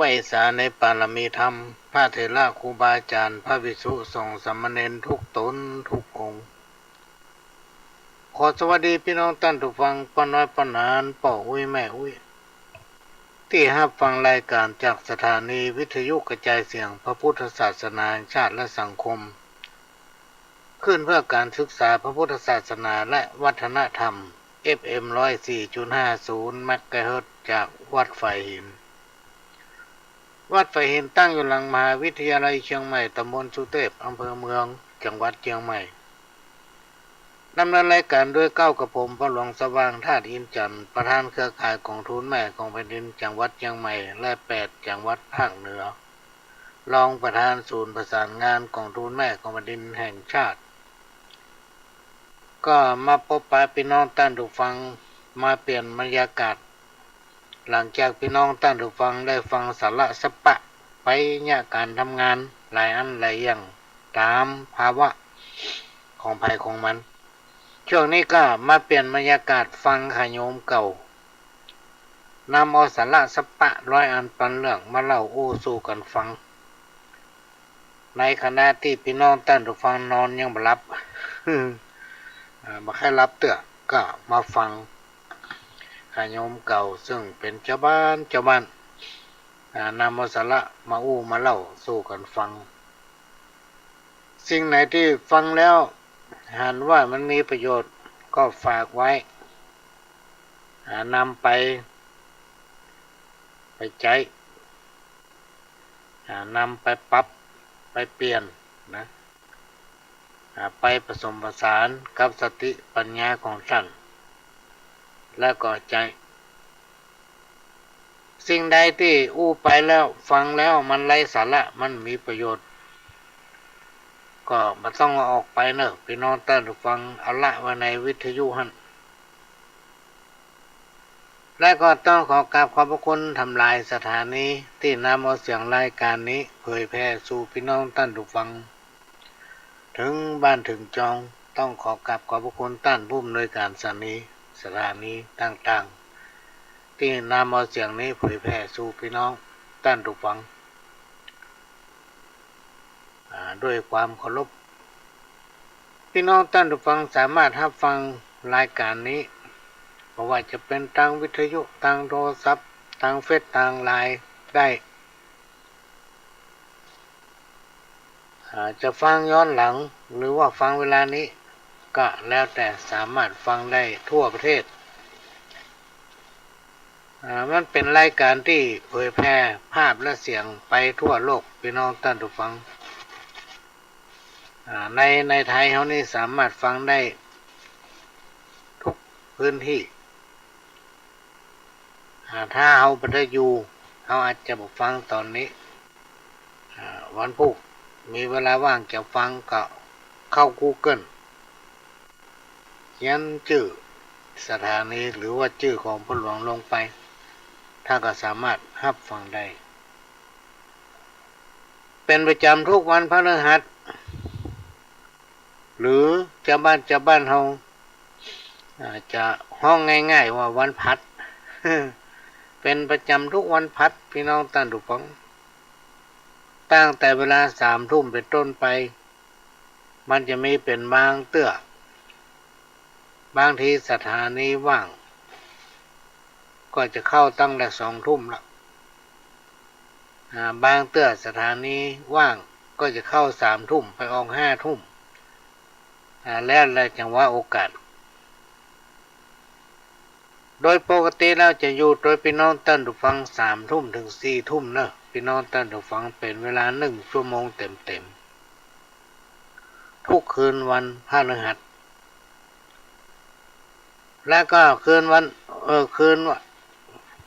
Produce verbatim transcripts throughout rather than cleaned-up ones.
ไหว้สาในปารมีธรรม พระเถระครูบาอาจ๋ารย์ พระภิกษุสงฆ์สามเณรทุกต๋นทุกองค์ ขอสวัสดีปี้น้องต้านผู้ฟัง ป้อน้อยป้อหนาน ป้ออุ๊ยแม่อุ๊ย ตี้ฮับฟังรายก๋านจากสถานีวิทยุกระจายเสียงพระพุทธศาสนาแห่งชาติและสังคม คลื่นเพื่อการศึกษาพระพุทธศาสนาและวัฒนธรรม เอฟเอ็ม ร้อยสี่จุดห้าศูนย์ เมกะเฮิรตซ์ จากวัดฝายหิน วัดฝายหินตั้งอยู่หลังมหาวิทยาลัยเชียงใหม่ ตำบลสุเทพ อำเภอเมือง จังหวัดเชียงใหม่ ดำเนินรายก๋านโดยเก๊ากับผม พ่อหลวงสว่าง ธาตุอินทร์จันทร์ ประธานเครือข่ายก๋องทุนแม่ของแผ่นดินจังหวัดเชียงใหม่ และแปดจังหวัดภาคเหนือ รองประธานศูนย์ประสานงานก๋องทุนแม่ของแผ่นดินแห่งชาติ ก็มาปบปะปี้น้องต้านผู้ฟัง มาเปลี่ยนบรรยากาศ หลังจากปี้น้องต้านผู้ฟังได้ฟังสาระสะปะไปเยียะก๋านทำงานหลายอันหลายอย่าง ต๋ามภาวะของใผของมัน ช่วงนี้ก็มาเปลี่ยนบรรยากาศฟังขะโยมเก่า นำเอาสาระสะปะร้อยอันปันเรื่องมาเล่าอู้สู่กั๋นฟัง ในขณะตี้ปี้น้องต้านผู้ฟังนอนยังบ่หลับ อ่า บ่ใค่หลับเตื้อ ก็มาฟังขะโยมเก่า ซึ่งเป๋นจาวบ้าน จาวบ้าน อ่า นำเอาสาระมาอู้มาเล่าสู่กั๋นฟัง สิ่งไหนตี้ฟังแล้วหันว่ามันมีประโยชน์ก็ฝากไว้ อ่า นำไป ไปใจ๊ อ่า นำไปปรับ ไปเปลี่ยนนะ อ่า ไปผสมผสานกับสติปัญญาของต้าน แล้วก็ใจ๊ สิ่งใดตี้อู้ไปแล้ว ฟังแล้วมันไร้สาระ มันบ่มีประโยชน์ ก็บ่ต้องเอาออกไปเน่อ ปี้น้องต้านผู้ฟัง เอาละไว้ในวิทยุหั้น และก็ต้องขอกราบขอบพระคุณถมหลายสถานีตี้นำเอาเสียงรายก๋านนี้เผยแผ่สู่ปี้น้องต้านผู้ฟัง เถิงบ้านเถิงจอง ต้องขอกราบขอบพระคุณต้านผู้อำนวยก๋านสถานี สถานีต่างๆ ตี้นำเอาเสียงนี้เผยแผ่สู่ปี้น้องต้านผู้ฟัง อ่า ด้วยความเคารพ ปี้น้องต้านผู้ฟังสามารถฮับฟังรายก๋านนี้ บ่ว่าจะเป๋นตางวิทยุ ตางโทรศัพท์ ตางเฟซ ตางไลน์ได้ อ่า จะฟังย้อนหลัง หรือว่าฟังเวลานี้ ก็แล้วแต่ สามารถฟังได้ทั่วประเทศ อ่า มันเป๋นรายก๋านตี้เผยแผ่ภาพและเสียงไปทั่วโลก ปี้น้องต้านผู้ฟัง อ่า ใน ในไทยเฮานี่สามารถฟังได้ทุกพื้นตี้ อ่า ถ้าเฮาบ่ได้อยู่ เฮาอาจจะบ่ฟังต๋อนนี้ อ่า วันพูก มีเวลาว่างจะฟังก็เข้ากูเกิล เขียนจื้อสถานีหรือว่าจื้อของพ่อหลวงลงไป ต้านก็สามารถฮับฟังได้ เป๋นประจ๋ำทุกวันพฤหัส หรือจาวบ้าน จาวบ้านเฮา อ่า จะฮ้องง่ายๆ ว่าวันพฤหัส เป๋นประจ๋ำทุกวันพฤหัส ปี้น้องต้านผู้ฟัง ตั้งแต่เวลาสามทุ่มเป๋นต้นไป มันจะมีเป๋นบางเตื้อ บางทีสถานีว่าง ก็จะเข้าตั้งแต่สองทุ่มละ อ่า บางเตื้อสถานีว่างก็จะเข้าสามทุ่ม ไปออกห้าทุ่ม อ่า แล้วแต่จังหวะโอกาส โดยปกติแล้วจะอยู่โตยปี้น้องต้านผู้ฟังสามทุ่มเถิงสี่ทุ่มเนาะ ปี้น้องต้านผู้ฟัง เป๋นเวลาหนึ่งชั่วโมงเต๋มๆ ทุกคืนวันพฤหัส และก็คืนวัน เอ่อ คืนวัน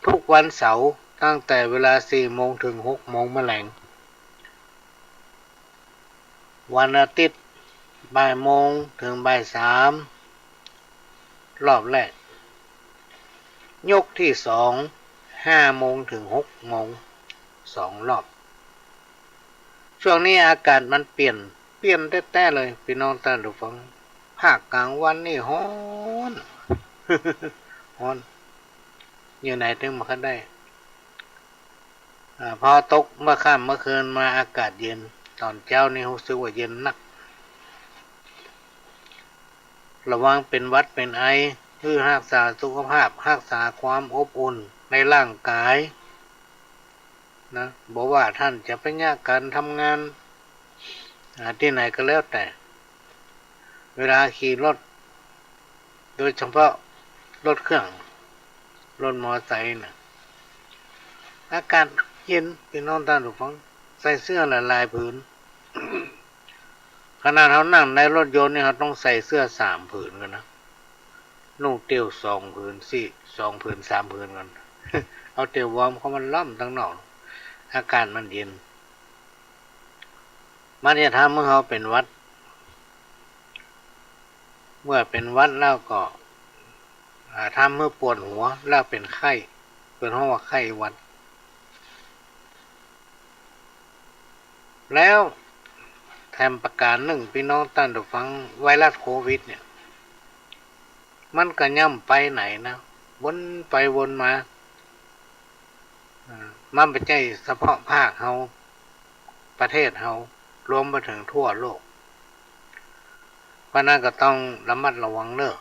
ทุกวันเสาร์ ตั้งแต่เวลาสี่โมงเถิงหกโมงมะแลง วันอาทิตย์ บ่ายโมงเถิงบ่ายสาม รอบแรก ยกตี้สอง ห้าโมงเถิงหกโมง สองรอบ ช่วงนี้อากาศมันเปลี่ยน เปลี่ยนแต๊ๆ เลย ปี้น้องต้านผู้ฟัง ภาคก๋างวันนี่ฮ้อน ฮ้อน อยู่ไหนเถิงบ่ค่อยได้ อ่า พอตกเมื่อค่ำเมื่อคืนมาอากาศเย็น ต๋อนเจ๊านี่ฮู้สึกว่าเย็นนัก ระวังเป๋นหวัดเป๋นไอ หื้อฮักษาสุขภาพ ฮักษาความอบอุ่นในร่างกายนะ บ่ว่าต้านจะเป๋นเยียะก๋านทำงาน อ่า ตี้ไหนก็แล้วแต่ เวลาขี่รถ โดยเฉพาะรถเครื่อง รถมอไซค์น่ะ อากาศเย็น ปี้น้องต้านผู้ฟัง ใส่เสื้อหลายๆ ผืน ขนาดเฮานั่งในรถยนต์นี่ เฮาต้องใส่เสื้อสามผืนกั๋นนะ นุ่งเตี้ยวสองผืน สี่ สองผืน สามผืนกั๋น เอาเตี้ยววอร์มเข้ามาล่อมตังนอก อากาศมันเย็น มันจะทำหื้อเฮาเป๋นหวัด เมื่อเป๋นหวัดแล้วก็ อ่า ทำหื้อปวดหัว แล้วเป๋นไข้ เปิ้นฮ้องว่าไข้หวัด แล้วแถมประก๋านนึ่ง ปี้น้องต้านผู้ฟัง ไวรัสโควิดเนี่ย มันก็ย่ำไปไหนนะ วนไปวนมา อ่า มันบ่ใจ้เฉพาะภาคเฮา ประเทศเฮา รวมไปเถิงทั่วโลก เพราะนั้นก็ต้องระมัดระวังเน้อ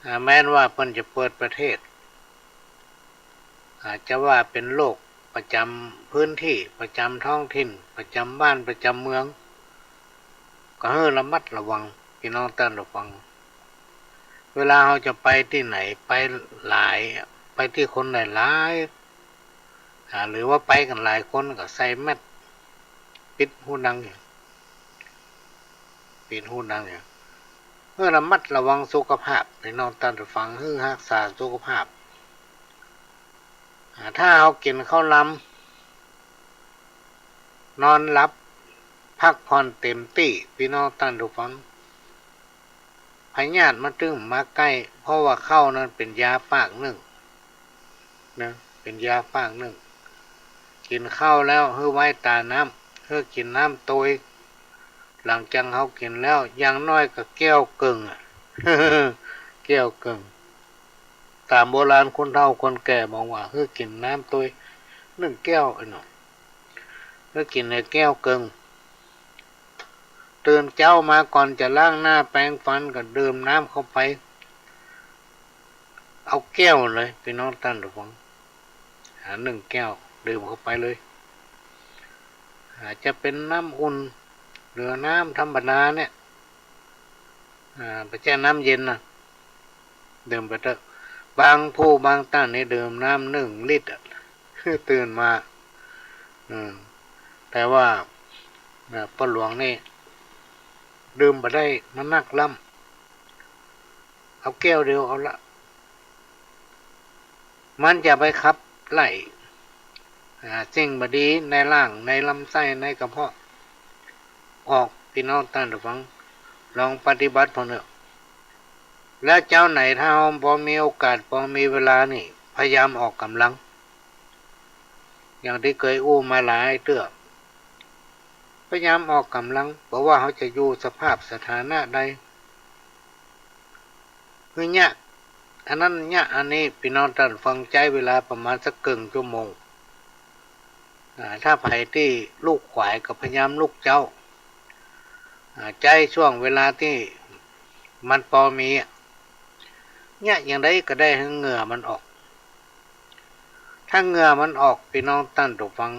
อ่า แม้นว่าเปิ้นจะเปิดประเทศ อาจจะว่าเป๋นโรคประจ๋ำพื้นตี้ ประจ๋ำท้องถิ่น ประจ๋ำบ้าน ประจ๋ำเมือง ก็หื้อระมัดระวัง ปี้น้องต้านผู้ฟัง เวลาเฮาจะไปตี้ไหน ไปหลาย ไปตี้คนหลายๆ อ่า หรือว่าไปกั๋นหลายคนก็ใส่แมส ปิดหูดัง ปิดหูดัง หื้อระมัดระวังสุขภาพ ปี้น้องต้านผู้ฟัง หื้อฮักษาสุขภาพ อ่า ถ้าเฮากิ๋นข้าวลำ นอนหลับ พักผ่อนเต๋มตี้ ปี้น้องต้านผู้ฟัง พยาธิมันตึงบ่มาใก้ เพราะว่าข้าวนั้นเป๋นยาปากนึ่งนะ เป๋นยาปากนึ่ง กิ๋นข้าวแล้วหื้อไว้ต๋าน้ำ หื้อกิ๋นน้ำตวย หลังจากเฮากิ๋นแล้ว อย่างน้อยก็แก้วเกิ่งอะ แก้วเกิ่ง ต๋ามโบราณคนเฒ่าคนแก่บอกว่า หื้อกิ๋นน้ำตวยนึ่งแก้ว ไอ้หนอ หื้อกิ๋นในแก้วเกิ่ง ตื่นเจ๊ามาก่อนจะล้างหน้าแปรงฟันก็ดื่มน้ำเข้าไป เอาแก้วเลย ปี้น้องต้านผู้ฟัง อ่า นึ่งแก้ว ดื่มเข้าไปเลย อาจจะเป๋นน้ำอุ่น หรือน้ำธรรมดาเนี่ย อ่า บ่ใจ้น้ำเย็นนะ ดื่มไปเต๊อะ บางผู้บางต้านนี่ดื่มน้ำนึ่งลิตรอะ ตื่นมา อืม แต่ว่า อ่า ป้อหลวงนี่ ดื่มบ่ได้ มันนักล้ำ เอาแก้วเดียวเอาละ มันจะไปขับไล่ อ่า สิ่งบ่ดีในร่าง ในลำไส้ ในกระเพาะ ออก ปี้น้องต้านผู้ฟัง ลองปฏิบัติเบิ่งเถอะ แล้วเจ๊าไหนถ้าเฮาปอมีโอกาส ปอมีเวลานี่ พยายามออกก๋ำลัง อย่างตี้เกยอู้มาหลายเตื้อ พยายามออกก๋ำลัง บ่ว่าเฮาจะอยู่สภาพสถานะใด หื้อเยียะอันนั้นเยียะอันนี้ ปี้น้องต้านฟัง ใจ๊เวลาประมาณสักเกิ่งชั่วโมง อ่า ถ้าใผตี้ลุกขวายก็พยายามลุกเจ๊า อ่า ใจ๊ช่วงเวลาตี้มันปอมีอะ เยียะอย่างใดก็ได้หื้อเหงื่อมันออก ถ้าเหงื่อมันออก ปี้น้องต้านผู้ฟัง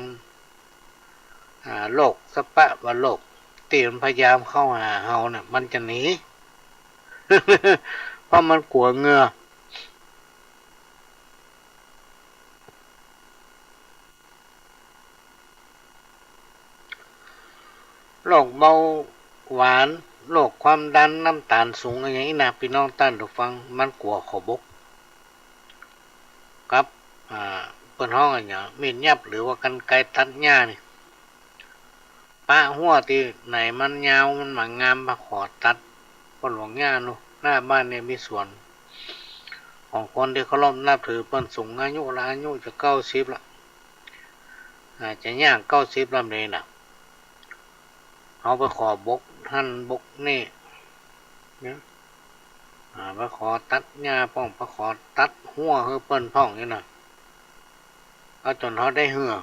อ่า โรคสปะวะโรคตี้มันพยายามเข้าหาเฮาน่ะ มันจะหนี เพราะมันกั๋วเหงื่อ โรคเบาหวาน โรคความดัน น้ำตาลสูง อะหยังอี้นะ ปี้น้องต้านผู้ฟัง มันกั๋วข้าวบก กับ อ่า เปิ้นฮ้องอะหยัง มีดยับ หรือว่ากรรไกรตัดหญ้านี่ ปะฮั้วตี้ไหนมันยาว มันบ่งาม ปะขอตัด ป้อหลวงย่าเนาะ หน้าบ้านเนี่ยมีสวน ของคนตี้เคารพนับถือ เปิ้นสูงอายุละ อายุจะเก้าสิบละ อ่า จะย่างเก้าสิบละนี่น่ะ เฮาไปขอบกหั้นบกนี่ เนี่ย อ่า ไปขอตัดหญ้าพ่อง ไปขอตัดฮั้วหื้อเปิ้นพ่องนี่น่ะ เอาจ๋นเฮาได้เหื่อ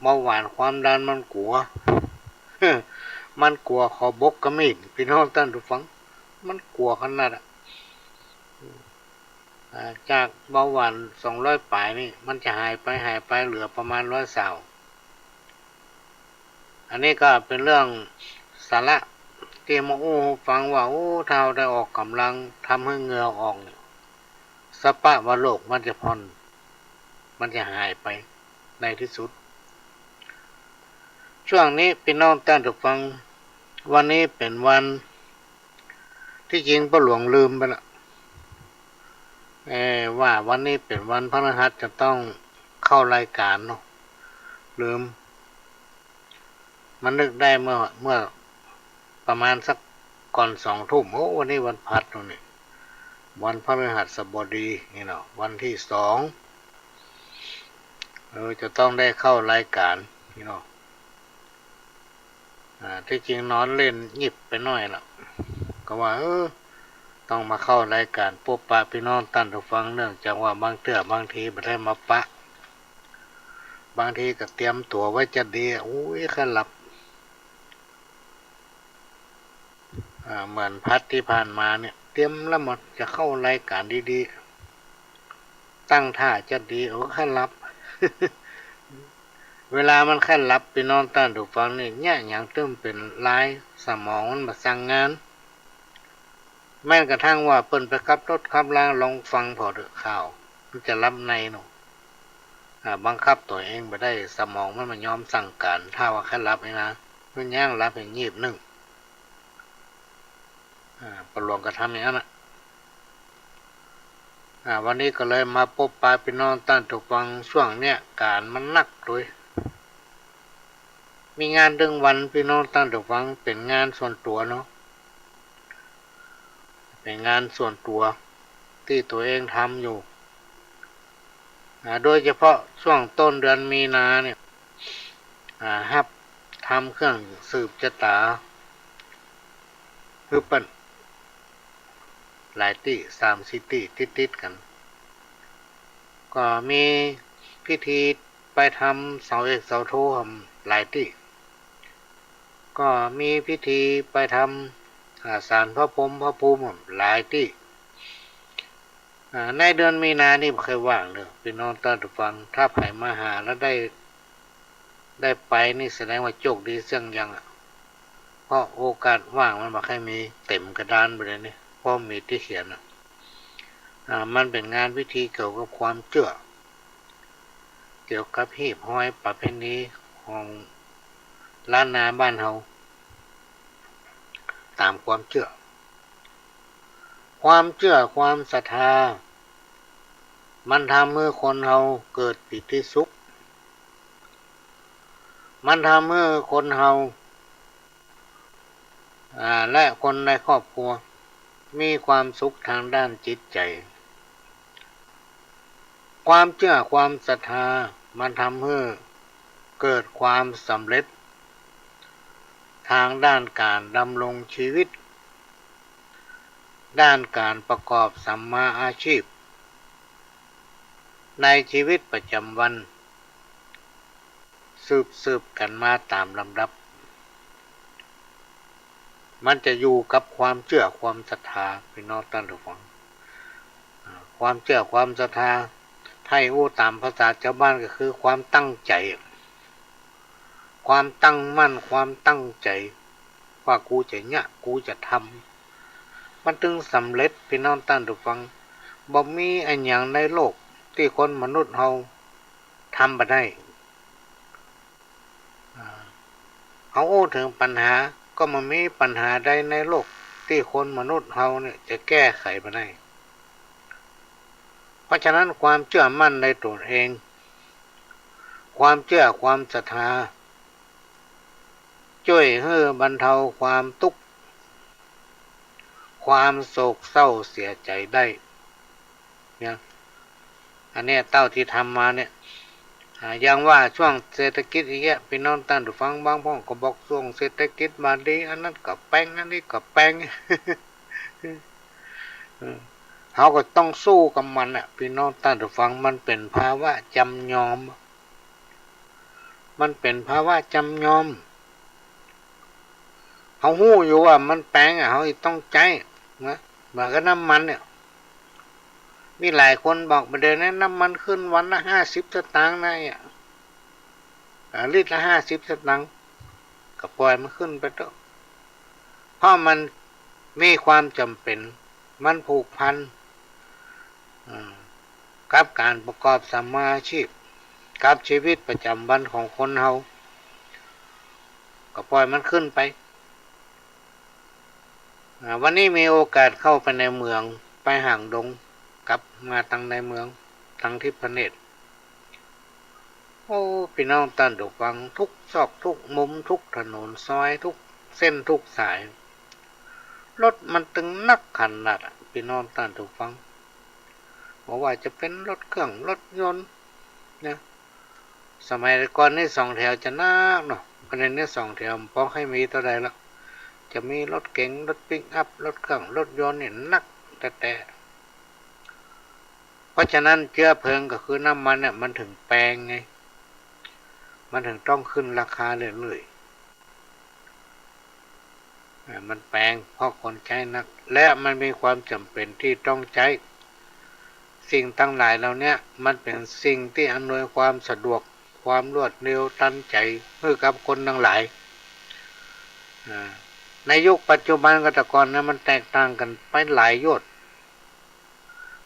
เบาหวานความดันมันกั๋ว มันกั๋วขอบบกกะมี้ ปี้น้องต้านผู้ฟัง มันกั๋วขนาดอะ อ่า จากเบาหวานสองร้อยป๋ายนี่ มันจะหายไป หายไปเหลือประมาณร้อยซาว อันนี้ก็เป๋นเรื่องสาระตี้มาอู้หื้อฟังว่า โอ้ ถ้าเฮาได้ออกก๋ำลัง ทำหื้อเหงื่อออกเนี่ย สภาวะโรคมันจะผ่อน มันจะหายไปในตี้สุด ช่วงนี้ปี้น้องต้านผู้ฟัง วันนี้เป๋นวัน ตี้จริงป้อหลวงลืมไปละ เอ่อ ว่าวันนี้เป๋นวันพฤหัสจะต้องเข้ารายก๋านเนาะ ลืม มานึกได้เมื่อ เมื่อประมาณสักก่อนสองทุ่ม โอ้ วันนี้วันพฤหัสเนาะนี่ วันพฤหัสบดีนี่เนาะ วันตี้สอง เออ จะต้องได้เข้ารายก๋านนี่เนาะ อ่า ตี้จริงนอนเล่นหยิบไปหน้อยละ ก็ว่า เออ ต้องมาเข้ารายก๋านปบปะปี้น้องต้านผู้ฟัง เนื่องจากว่าบางเตื้อบางทีบ่ได้มาปะ บางทีก็เตรียมตั๋วไว้จะดี โอ้ย ใค่หลับ อ่า เหมือนพฤหัสตี้ผ่านมาเนี่ย เตรียมแล้วหมด จะเข้ารายก๋านดีๆ ตั้งท่าจะดี โอ้ ใค่หลับ เวลามันใค่หลับ ปี้น้องต้านผู้ฟังนี่ เยียะหยังตึงเป๋นลาย สมองมันบ่สั่งงาน แม้กระทั่งว่าเปิ้นไปขับรถขับรา ลองฟังผ่อเถอะ ข่าว มันจะหลับในเนาะ อ่า บังคับตั๋วเองบ่ได้ สมองมันบ่ยอมสั่งก๋าน ถ้าว่าใค่หลับนี่นะ มันย้างหลับแหมหยิบนึ่ง อ่า ป้อหลวงก็ทำอย่างนั้นน่ะ อ่า วันนี้ก็เลยมาปบปะปี้น้องต้านผู้ฟัง ช่วงเนี้ยก๋านมันหนักโดย มีงานตึงวัน ปี้น้องต้านผู้ฟัง เป๋นงานส่วนตั๋วเนาะ เป๋นงานส่วนตั๋วตี้ตั๋วเองทำอยู่ อ่า โดยเฉพาะช่วงต้นเดือนมีนาเนี่ย อ่า ฮับทำเครื่องสืบจะต๋า คือเปิ้น หลายตี้ สามสี่ตี้ติดๆ กั๋น ก็มีพิธีไปทำเสาเอกเสาโทหลายตี้ ก็มีพิธีไปทำ อ่า ศาลพระพรหมพระภูมิหลายตี้ อ่า ในเดือนมีนานี่บ่ใค่ว่างเน่อ ปี้น้องต้านผู้ฟัง ถ้าใผมาหาแล้วได้ ได้ไปนี่แสดงว่าโจคดีเสื่องยังอะ เพราะโอกาสว่างมันบ่ใค่มี เต๋มกระดานไปเลยนี่ เพราะมีตี้เขียนอะ อ่า มันเป๋นงานพิธีเกี่ยวกับความเจื้อ เกี่ยวกับฮีบฮอยประเพณีของล้านนาบ้านเฮา ต๋ามความเจื้อ ความเจื้อความศรัทธา มันทำหื้อคนเฮาเกิดปีติสุข มันทำหื้อคนเฮา อ่า และคนในครอบครัว มีความสุขตางด้านจิตใจ๋ ความเจื้อความศรัทธา มันทำหื้อเกิดความสำเร็จ ตางด้านก๋านดำรงจีวิต ด้านก๋านประกอบสัมมาอาชีพ ในจีวิตประจ๋ำวัน สืบๆ กั๋นมาต๋ามลำดับ มันจะอยู่กับความเจื้อความศรัทธา ปี้น้องต้านผู้ฟัง อ่า ความเจื้อความศรัทธา ถ้าอู้ต๋ามภาษาจาวบ้านก็คือความตั้งใจ๋ ความตั้งมั่น ความตั้งใจ๋ ว่ากูจะเยียะ กูจะทำ มันตึงสำเร็จ ปี้น้องต้านผู้ฟัง บ่มีอะหยังในโลกตี้คนมนุษย์เฮาทำบ่ได้ อ่า เฮาอู้เถิงปัญหา ก็บ่มีปัญหาใดในโลกตี้คนมนุษย์เฮาเนี่ยจะแก้ไขบ่ได้ เพราะฉะนั้นความเจื้อมั่นในต๋นเอง ความเจื้อความศรัทธา จ้วยหื้อบรรเทาความตุ๊กข์ ความโศกเศร้าเสียใจ๋ได้ เนี่ย อันเนี้ยเต้าตี้ทำมาเนี่ย อ่า อย่างว่าช่วงเศรษฐกิจอย่างเงี้ย ปี้น้องต้านผู้ฟังบางพ่องก็บอกช่วงเศรษฐกิจบ่ดี อันนั้นก็แป๊ง อันนี้ก็แป๊ง เออ เฮาก็ต้องสู้กับมันน่ะ ปี้น้องต้านผู้ฟัง มันเป๋นภาวะจ๋ำยอม มันเป๋นภาวะจ๋ำยอม เฮาฮู้อยู่ว่ามันแปงอะ เฮาจะต้องใจ๊นะ เหมือนกับน้ำมันเนี่ย มีหลายคนบอก บ่าเดี่ยวนี้น้ำมันขึ้นวันละห้าสิบสตางค์นะเนี่ย อ่า ลิตรละห้าสิบสตางค์ ก็ป่อยมันขึ้นไปเต๊อะ เพราะมันมีความจ๋ำเป๋น มันผูกพัน อ่า กับก๋านประกอบสัมมาอาชีพ กับจีวิตประจ๋ำวันของคนเฮา ก็ป่อยมันขึ้นไป อ่า วันนี้มีโอกาสเข้าไปในเมือง ไปหางดง กลับมาตังในเมือง ตังทิพย์พระเนตร โอ้ ปี้น้องต้านผู้ฟัง ทุกซอกทุกมุม ทุกถนนซอย ทุกเส้นทุกสาย รถมันตึงนักขนาดอะ ปี้น้องต้านผู้ฟัง บ่ว่าจะเป๋นรถเครื่อง รถยนต์นะ สมัยก่อนนี่สองแถวจะนักเนาะ ก็เดี๋ยวนี้สองแถวบ่ค่อยมีเต้าใดละ จะมีรถเก๋ง รถปิกอัพ รถเครื่อง รถยนต์นี่นักแต๊ๆ เพราะฉะนั้นเจื๊อเผิงก็คือน้ำมันเนี่ย มันเถิงแปงไง มันเถิงต้องขึ้นราคาเรื่อยๆ อ่า มันแปงเพราะคนใจ๊นัก และมันมีความจ๋ำเป๋นตี้ต้องใจ๊ สิ่งตังหลายเหล่าเนี้ย มันเป๋นสิ่งตี้อำนวยความสะดวก ความรวดเร็วตันใจ๋ หื้อกับคนตังหลาย อ่า ในยุคปัจจุบันกับแต่ก่อนนะ มันแตกต่างกั๋นไปหลายโยชน์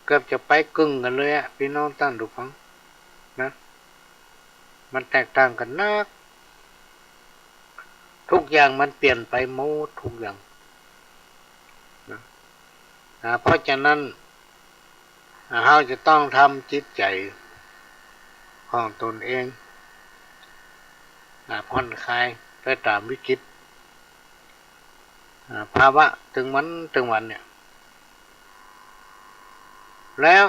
เกือบจะไปกึ่งกั๋นเลยอะ ปี้น้องต้านผู้ฟังนะ มันแตกต่างกั๋นนัก ทุกอย่างมันเปลี่ยนไปหมดทุกอย่างนะ อ่า เพราะฉะนั้น อ่า เฮาจะต้องทำจิตใจ๋ของตนเอง อ่า ผ่อนคลายไปต๋ามวิกฤต อ่า ภาวะตึงวันตึงวันเนี่ย แล้ว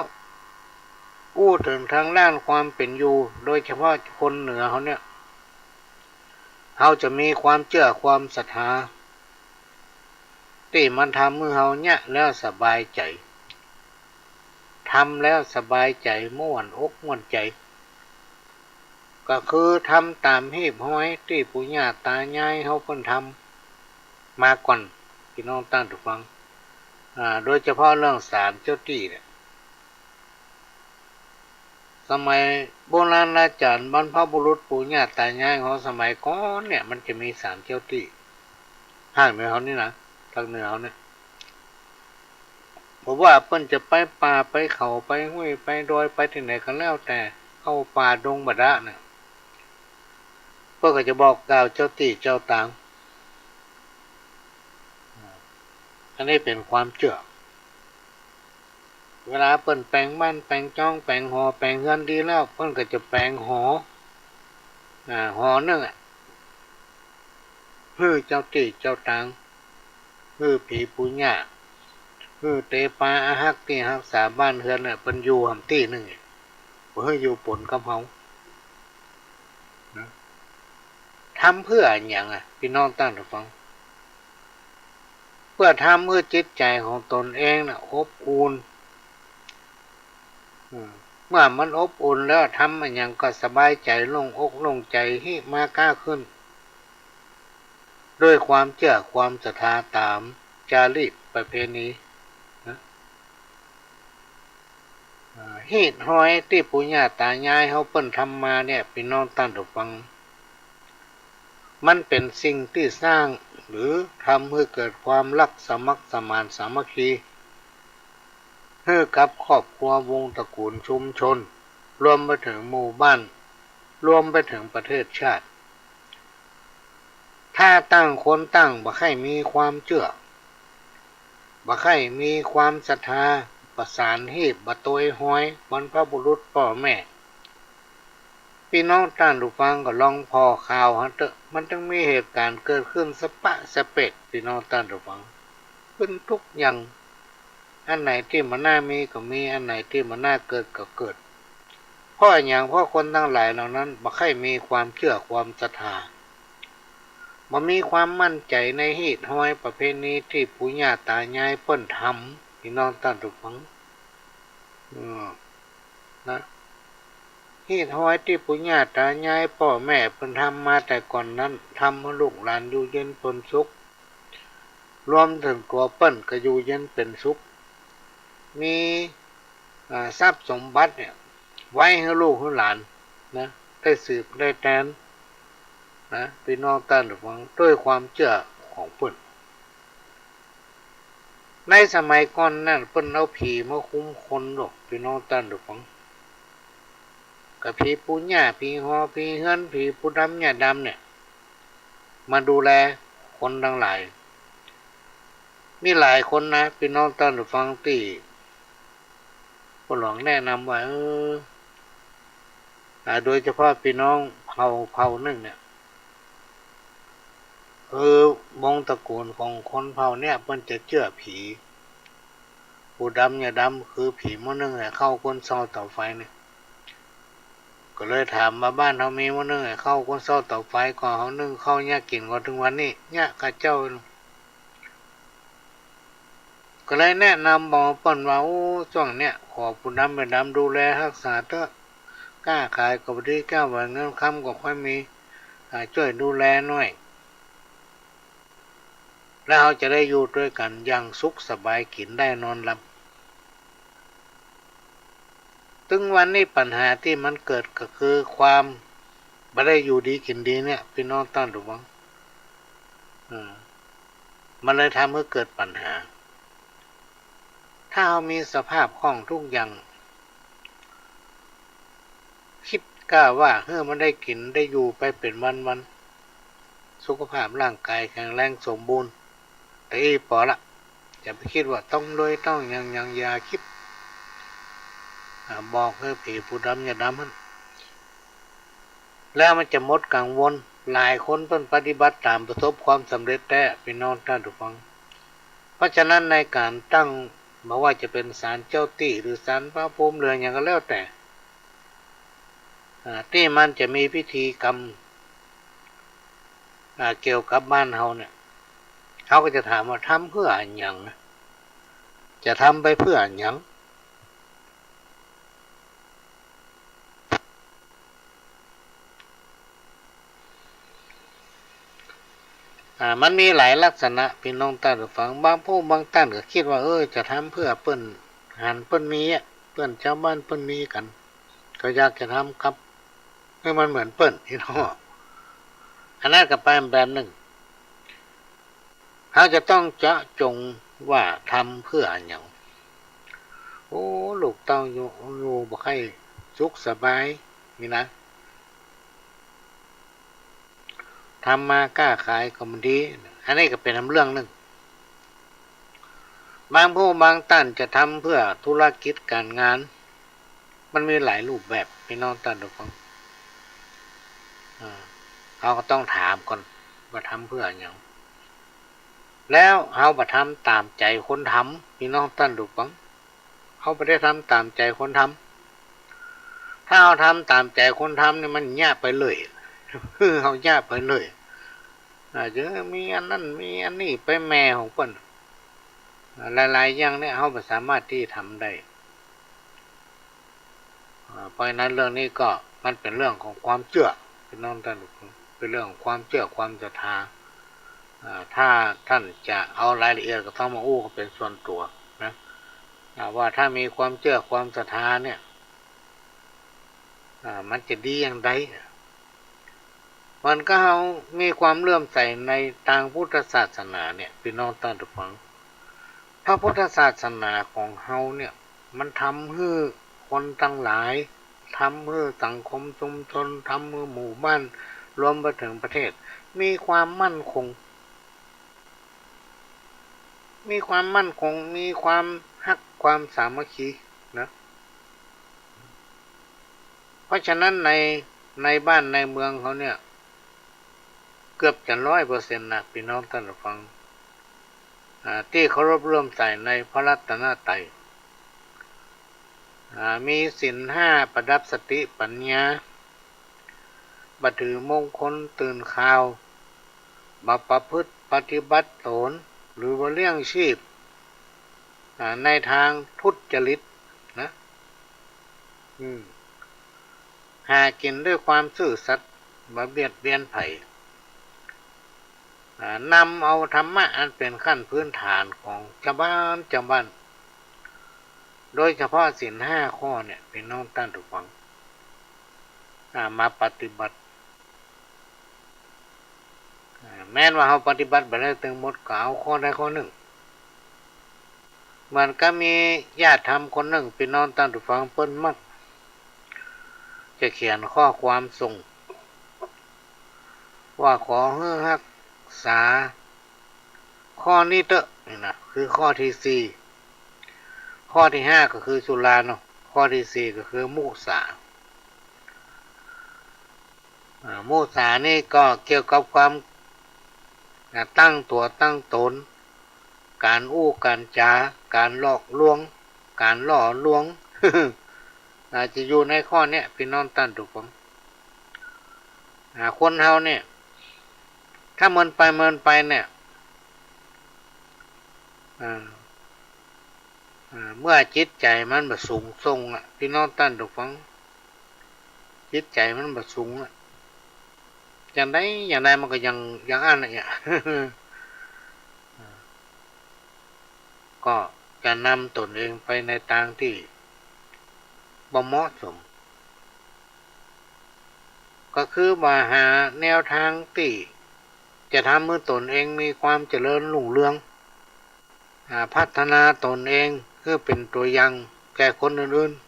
อู้เถิงตางด้านความเป๋นอยู่ โดยเฉพาะคนเหนือเฮาเนี่ย เฮาจะมีความเจื้อความศรัทธา ตี้มันทำหื้อเฮาเยียะแล้วสบายใจ๋ ทำแล้วสบายใจ๋ ม่วนอกม่วนใจ๋ ก็คือทำต๋ามฮีบฮอยตี้ปู่ย่าต๋ายายเฮาเปิ้นทำมาก่อน ปี้น้องต้านผู้ฟัง อ่า โดยเฉพาะเรื่องสามเจ้าตี้เนี่ย สมัยโบราณจ๋ารย์ บรรพบุรุษปู่ย่าต๋ายายเฮาสมัยก่อนเนี่ย มันจะมีสามเจ้าตี้ ภาคเหนือเฮานี่นะ ภาคเหนือเฮาเนี่ย บ่ว่าเปิ้นจะไปป่าไปเขา ไปห้วยไปดอย ไปตี้ไหนก็แล้วแต่ เข้าป่าดงบ่ดะเนี่ย เปิ้นก็จะบอกกล่าวเจ้าตี้เจ้าตาง อันนี้เป๋นความเจื้อ เวลาเปิ้นแป๋งบ้านแป๋งจอง แป๋งหอแป๋งเฮือนดีแล้ว เปิ้นก็จะแป๋งหอ อ่า หอนึ่งอะ หื้อเจ้าตี้เจ้าตาง หื้อผีปู่ย่า หื้อเตปาอาฮักตี้ฮักษาบ้านเฮือนน่ะ เปิ้นอยู่หำตี้นึ่ง บ่หื้ออยู่ปนกับเฮานะ ทำเปื้ออะหยังอะ ปี้น้องต้านผู้ฟัง เปื้อทำหื้อจิตใจ๋ของตนเองน่ะอบอุ่น อืม เมื่อมันอบอุ่นแล้ว ทำอะหยังก็สบายใจ๋ โล่งอกโล่งใจ๋ ฮิมาก้าขึ้น ด้วยความเจื้อความศรัทธาต๋ามจารีตประเพณีนะ อ่า ฮีตฮอยตี้ปู่ย่าต๋ายายเฮาเปิ้นทำมาเนี่ย ปี้น้องต้านผู้ฟัง มันเป๋นสิ่งตี้สร้าง หรือทำหื้อเกิดความฮักสมัครสมานสามัคคี หื้อกับครอบครัววงศ์ตระกู๋ลชุมชน รวมไปเถิงหมู่บ้าน รวมไปเถิงประเทศชาติ ถ้าต่างคนต่างบ่ใค่มีความเจื้อ บ่ใค่มีความศรัทธา ประสานฮีต บ่ตวยฮอยบรรพบุรุษป้อแม่ ปี้น้องต้านผู้ฟังก็ลองผ่อข่าวหั้นเต๊อะ มันตึงมีเหตุก๋ารณ์เกิดขึ้นสะปะสะเปะ ปี้น้องต้านผู้ฟัง ขึ้นทุกอย่าง อันไหนตี้บ่น่ามีก็มี อันไหนตี้บ่น่าเกิดก็เกิด เพราะอะหยัง เพราะคนตังหลายเหล่านั้นบ่ใค่มีความเจื้อความศรัทธา บ่มีความมั่นใจ๋ในฮีตฮอยประเพณีตี้ปู่ย่าต๋ายายเปิ้นทำ ปี้น้องต้านผู้ฟัง อืม นะ ฮีตฮอยตี้ปู่ย่าต๋ายายป้อแม่เปิ้นทำมาแต่ก่อนนั้น ทำหื้อลูกหลานอยู่เย็นเปิ้นสุข รวมเถิงตั๋วเปิ้นก็อยู่เย็นเป๋นสุข มี อ่า ทรัพย์สมบัติเนี่ย ไว้หื้อลูกหื้อหลานนะ ได้สืบได้แตนนะ ปี้น้องต้านผู้ฟัง ด้วยความเจื้อของเปิ้น ในสมัยก่อนนั้นเปิ้นเอาผีมาคุมคนดอก ปี้น้องต้านผู้ฟัง ก็ผีปู่ย่า ผีหอ ผีเฮือน ผีปู่ดำย่าดำเนี่ย มาดูแลคนตังหลาย มีหลายคนนะ ปี้น้องต้านผู้ฟัง ตี้ป้อหลวงแนะนำว่า เออ อ่า โดยเฉพาะปี้น้องเผ่า เผ่านึ่งเนี่ย คือวงตระกูลของคนเผ่าเนี่ย เปิ้นจะเจื้อผี ปู่ดำย่าดำ คือผีหม้อนึ่งไอ้ข้าวก้นเซ้าเต๋าไฟเนี่ย ก็เลยถามว่าบ้านเฮามีหม้อนึ่งไอ้ข้าวก้นเซ้าเต๋าไฟ ก็เฮานึ่งข้าวเยียะกิ๋นก็เถิงวันนี้เยียะ ข้าเจ้า ก็เลยแนะนำบอกเปิ้นว่า โอ้ จ้วงเนี้ย ขอปู่ดำย่าดำดูแลฮักษาเต๊อะ ก้าขายก็บ่ดี ก้าไหวเงินคำก็ค่อยมี อ่า จ้วยดูแลหน้อย แล้วเฮาจะได้อยู่ตวยกั๋นอย่างสุขสบาย กิ๋นได้นอนหลับ ตึงวันนี้ปัญหาตี้มันเกิดก็คือความบ่ได้อยู่ดีกิ๋นดีเนี่ย ปี้น้องต้านผู้ฟัง เออ มันเลยทำหื้อเกิดปัญหา ถ้าเฮามีสภาพคล่องทุกอย่าง คิดก้าว่าหื้อมันได้กิ๋นได้อยู่ไปเป๋นวันๆ สุขภาพร่างกายแข็งแรงสมบูรณ์ แต่อี้ปอละ อย่าไปคิดว่าต้องรวยต้องหยังหยัง อย่าคิด อ่า บอกหื้อผีปู่ดำย่าดำหั้น แล้วมันจะหมดกังวล หลายคนเปิ้นปฏิบัติต๋ามประสบความสำเร็จแต๊ ปี้น้องต้านผู้ฟัง เพราะฉะนั้นในก๋านตั้ง บ่ว่าจะเป๋นศาลเจ้าตี้ หรือศาลพระภูมิ หรือหยังก็แล้วแต่ อ่า ตี้มันจะมีพิธีกรรม อ่า เกี่ยวกับบ้านเฮาเนี่ย เขาก็จะถามว่าทำเพื่ออะหยังนะ จะทำไปเพื่ออะหยัง อ่า มันมีหลายลักษณะ ปี้น้องต้านผู้ฟัง บางผู้บางต้านก็คิดว่า เออ จะทำเพื่อเปิ้นหันเปิ้นมีอะ เปิ้นจาวบ้านเปิ้นมีกั๋น ก็อยากจะทำกับ หื้อมันเหมือนเปิ้น ปี้น้อง อันนั้นก็ไปแบบนึ่ง เฮาจะต้องเจาะจงว่าทำเพื่ออะหยัง โอ้ ลูกเต้าอยู่ อยู่บ่ใค่สุขสบาย นี่นะ ทำมาก้าขายก็บ่ดี อันนี้ก็เป๋นเรื่องนึ่ง บางผู้บางต้านจะทำเพื่อธุรกิจก๋านงาน มันมีหลายรูปแบบ ปี้น้องต้านผู้ฟัง อ่า เฮาก็ต้องถามก่อนว่าทำเพื่ออะหยัง แล้วเฮาบ่ทำต๋ามใจ๋คนทำ ปี้น้องต้านผู้ฟัง เฮาบ่ได้ทำต๋ามใจ๋คนทำ ถ้าเฮาทำต๋ามใจ๋คนทำนี่มันเยียะไปเลย เฮาเยียะไปเลย อาจจะมีอันนั้นมีอันนี้ไปแหมของเปิ้น อ่า หลายๆ อย่างเนี่ยเฮาบ่สามารถตี้ทำได้ อ่า เพราะฉะนั้นเรื่องนี้ก็มันเป๋นเรื่องของความเจื้อ ปี้น้องต้านผู้ฟัง เป๋นเรื่องของความเจื้อความศรัทธา อ่า ถ้าต้านจะเอารายละเอียดก็ต้องมาอู้กันเป๋นส่วนตั๋วนะ อ่า ว่าถ้ามีความเจื้อความศรัทธาเนี่ย อ่า มันจะดีอย่างใด มันก็เฮามีความเลื่อมใสในตางพุทธศาสนาเนี่ย ปี้น้องต้านผู้ฟัง พระพุทธศาสนาของเฮาเนี่ย มันทำหื้อคนตังหลาย ทำหื้อสังคมชุมชน ทำหื้อหมู่บ้าน รวมไปเถิงประเทศ มีความมั่นคง มีความมั่นคง มีความฮัก ความสามัคคีนะ เพราะฉะนั้นใน ในบ้านในเมืองเฮาเนี่ย เกือบจะร้อยเปอร์เซ็นต์นะ ปี้น้องต้านผู้ฟัง อ่า ตี้เคารพเลื่อมใสในพระรัตนตรัย อ่า มีศีลห้า ประดับสติปัญญา บ่ถือมงคลตื่นข่าว บ่ประพฤติปฏิบัติต๋น หรือว่าเลี้ยงชีพ อ่า ในตางทุจริตนะ อืม หากิ๋นด้วยความซื่อสัตย์ บ่เบียดเบียนใผ อ่า นำเอาธรรมะอันเป๋นขั้นพื้นฐานของจาวบ้านจาวบ้าน โดยเฉพาะศีลห้าข้อเนี่ย ปี้น้องต้านผู้ฟัง อ่า มาปฏิบัติ อ่า แม้นว่าเฮาปฏิบัติบ่ได้ตึงหมด ก็เอาข้อใดข้อนึ่ง เหมือนกับมีญาติธรรมคนนึ่ง ปี้น้องต้านผู้ฟัง เปิ้นมักจะเขียนข้อความส่ง ว่าขอหื้อฮักษาข้อนี้เต๊อะ นี่นะ คือข้อตี้สี่ ข้อตี้ห้าก็คือสุราเนาะ ข้อตี้สี่ก็คือมุสา อ่า มุสานี่ก็เกี่ยวกับความ อ่า ตั้งตั๋วตั้งต๋น ก๋านอู้ก๋านจ๋า ก๋านหลอกลวง ก๋านล่อลวง อาจจะอยู่ในข้อเนี้ย ปี้น้องต้านผู้ฟัง อ่า คนเฮาเนี่ย ถ้าเมินไปเมินไปเนี่ย อ่า อ่า เมื่อจิตใจ๋มันบ่สูงส่งอะ ปี้น้องต้านผู้ฟัง จิตใจ๋มันบ่สูงอะ อย่างใดอย่างใดมันก็ยัง อย่างอั้นน่ะเนี่ย ก็จะนำตนเองไปในตางตี้บ่เหมาะสม ก็คือว่าหาแนวตางตี้จะทำหื้อตนเองมีความเจริญรุ่งเรือง อ่า พัฒนาตนเองหื้อเป๋นตั๋วอย่างแก่คนอื่นๆ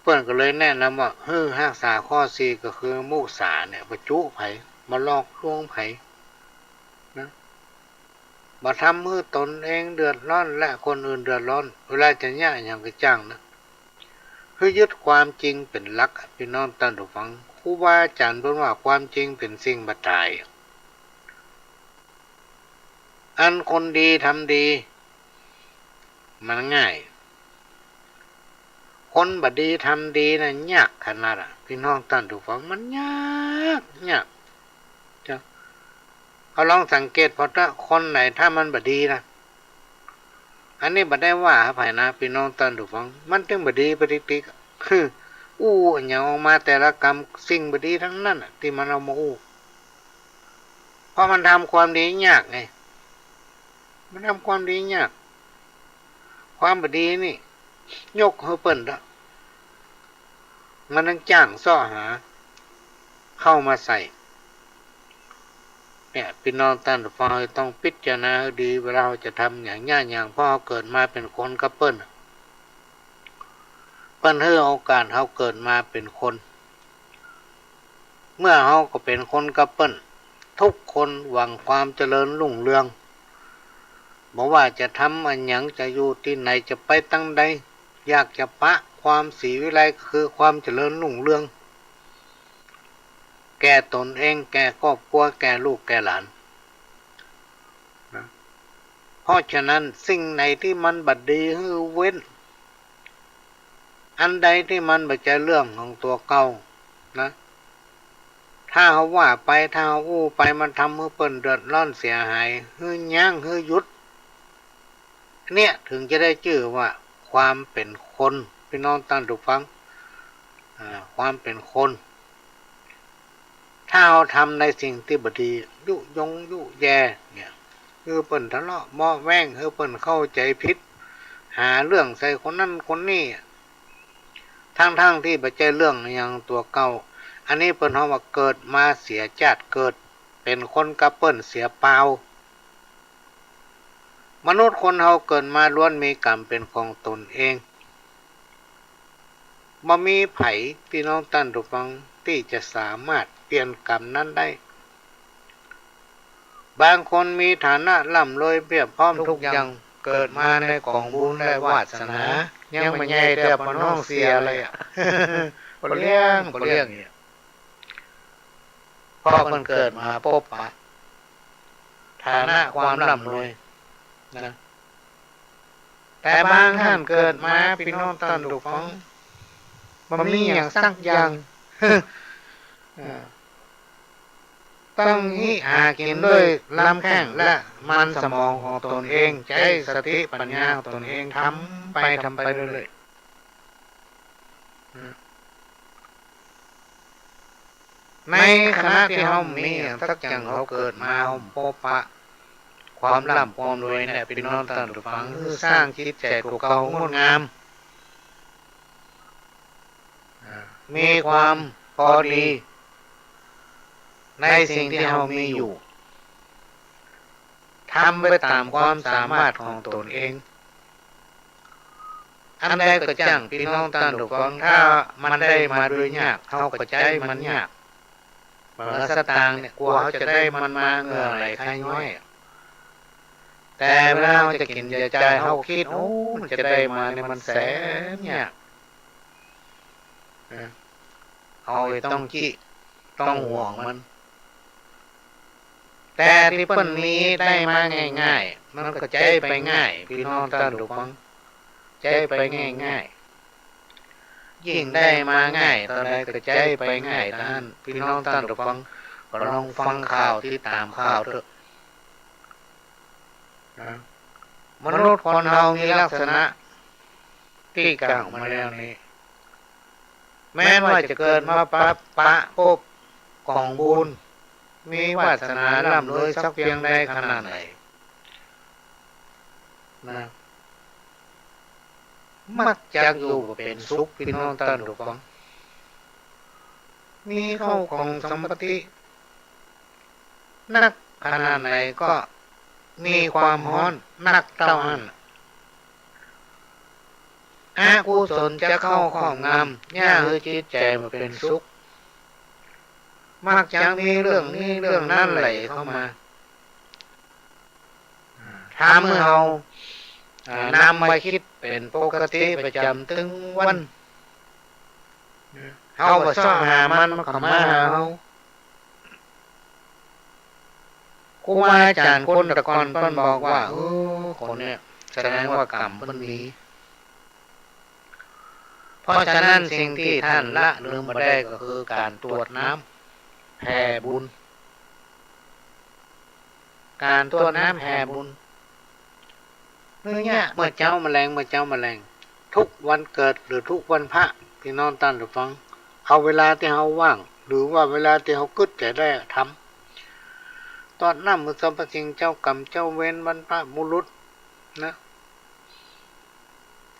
เปิ้นก็เลยแนะนำว่า หื้อฮักษาข้อสี่ ก็คือมุสาเนี่ย บ่จุใผ บ่หลอกลวงใผนะ บ่ทำหื้อตนเองเดือดร้อนและคนอื่นเดือดร้อน เวลาจะเยียะหยังก็จ้างนะ คือยึดความจริงเป๋นหลัก ปี้น้องต้านผู้ฟัง ครูบาอาจ๋ารย์เปิ้นว่าความจริงเป๋นสิ่งบ่ต๋าย อันคนดีทำดี มันง่าย คนบ่ดีทำดีนะยากขนาดอะ ปี้น้องต้านผู้ฟัง มันยาก ยาก เจ้า เอาลองสังเกตผ่อเต๊อะ คนไหนถ้ามันบ่ดีนะ อันนี้บ่ได้ว่าใผนะ ปี้น้องต้านผู้ฟัง มันตึงบ่ดีไปติ๊กๆ อะ คืออู้อะหยังออกมาแต่ละกำ สิ่งบ่ดีตังนั้นอะ ตี้มันเอามาอู้ เพราะมันทำความดียากไง มันทำความดียาก ความบ่ดีนี่ ยกหื้อเปิ้นเต๊อะ มันต้องจ้างเซาะหาเข้ามาใส่ เนี่ย ปี้น้องต้านผู้ฟังต้องพิจารณาหื้อดี เวลาเฮาจะทำหยังเยียะหยัง เพราะเฮาเกิดมาเป๋นคนกับเปิ้น เปิ้นหื้อโอกาสเฮาเกิดมาเป๋นคน เมื่อเฮาก็เป๋นคนกับเปิ้น ทุกคนหวังความเจริญรุ่งเรือง บ่ว่าจะทำอะหยัง จะอยู่ตี้ไหน จะไปตางใด อยากจะปะความศรีวิไล ก็คือความเจริญรุ่งเรือง แก่ตนเอง แก่ครอบครัว แก่ลูกแก่หลานนะ เพราะฉะนั้นสิ่งไหนตี้มันบ่ดีหื้อเว้น อันใดตี้มันบ่ใจ้เรื่องของตั๋วเก่านะ ถ้าเฮาว่าไป ถ้าเฮาอู้ไป มันทำหื้อเปิ้นเดือดร้อนเสียหาย หื้อยั้ง หื้อหยุด เนี่ย ถึงจะได้จื้อว่าความเป๋นคน ปี้น้องต้านผู้ฟัง อ่า ความเป๋นคน ถ้าเฮาทำในสิ่งตี้บ่ดี ยุยงยุแยเนี่ย หื้อเปิ้นทะเลาะเบาะแว้ง หื้อเปิ้นเข้าใจ๋ผิด หาเรื่องใส่คนนั้นคนนี้ ตังๆ ตี้บ่ใจ้เรื่องหยังตั๋วเก่า อันนี้เปิ้นฮ้องว่าเกิดมาเสียจ้าดเกิด เป๋นคนกับเปิ้นเสียเปล่า มนุษย์คนเฮาเกิดมาล้วนมีกรรมเป๋นของตนเอง บ่มีใผ ปี้น้องต้านผู้ฟัง ตี้จะสามารถเปลี่ยนกรรมนั้นได้ บางคนมีฐานะร่ำรวยเพียบพร้อมทุกอย่าง เกิดมาในก๋องบุญและวาสนา ยังบ่ใหญ่เตื้อเปิ้นฮ้องเสียเลยอะ บ่เลี้ยง บ่เลี้ยงเนี่ย เพราะเปิ้นเกิดมาปบปะฐานะความร่ำรวยนะ แต่บางต้านเกิดมา ปี้น้องต้านผู้ฟัง บ่มีหยังสักอย่าง เออ ต้องฮิหากิ๋นด้วยลำแข้งและมันสมองของตนเอง ใจ๊สติปัญญาของตนเอง ทำไป ทำไปเรื่อยๆ ในขณะตี้เฮามีอย่างสักอย่าง เฮาเกิดมา เฮาปะความร่ำความรวยเนี่ย ปี้น้องต้านผู้ฟัง หื้อสร้างจิตใจ๋ของเฮางดงาม อ่า มีความปอดีในสิ่งตี้เฮามีอยู่ ทำไปต๋ามความสามารถของตนเอง อันใดก็จ้าง ปี้น้องต้านผู้ฟัง ถ้ามันได้มาโดยยาก เฮาก็ใจ๊มันยาก เหมือนสตางค์เนี่ย กว่าเฮาจะได้มันมา เหงื่อไหลไคย้อย แต่เวลาเฮาจะกิ๋นจะใจ๊ เฮาก็กึ๊ด โอ้ มันจะได้มาเนี่ย มันแสนยาก นะ เฮาต้องกึ๊ด ต้องห่วงมัน แต่ตี้เปิ้นมีได้มาง่ายๆ มันก็ใจ๊ไปง่าย ปี้น้องต้านผู้ฟัง ใจ๊ไปง่ายๆ ยิ่งได้มาง่ายเต้าใดก็ใจ๊ไปง่ายเต้านั้น ปี้น้องต้านผู้ฟัง ก็ลองฟังข่าว ติดต๋ามข่าวเต๊อะ นะ มนุษย์คนเฮามีลักษณะตี้กล่าวมาแล้วนี้ แม้นว่าจะเกิดมาปะ ปะปบก๋องบุญ มีวาสนาร่ำรวยสักเปียงใดขนาดไหน นะ มักจักอยู่บ่เป๋นสุข ปี้น้องต้านผู้ฟัง มีเข้าของสมบัตินักขนาดไหนก็มีความฮ้อนนักเต้าหั้น อกุศลจะเข้าครอบงำ เยียะหื้อจิตใจ๋บ่เป๋นสุข มักจะมีเรื่องนี้เรื่องนั้นไหลเข้ามา ทำหื้อเฮา อ่า นำมาคิดเป๋นปกติประจ๋ำตึงวัน เฮาบ่เซาะหามัน มันก็มาหาเฮา ครูบาอาจ๋ารย์คนตะก่อนเปิ้นบอกว่า เออ คนเนี่ยแสดงว่ากรรมเปิ้นมี เพราะฉะนั้นสิ่งตี้ต้านละลืมบ่ได้ก็คือก๋านตวดน้ำแผ่บุญ ก๋านตวดน้ำแผ่บุญ เมื่อเยียะ เมื่อเจ๊าเมื่อแลง เมื่อเจ๊าเมื่อแลง ทุกวันเกิดหรือทุกวันพระ ปี้น้องต้านผู้ฟัง เอาเวลาตี้เฮาว่าง หรือว่าเวลาตี้เฮากึ๊ดใจ๋ได้ทำ ตวดน้ำหื้อสรรพสิ่ง เจ้ากรรมเจ้าเวร บรรพบุรุษ นะ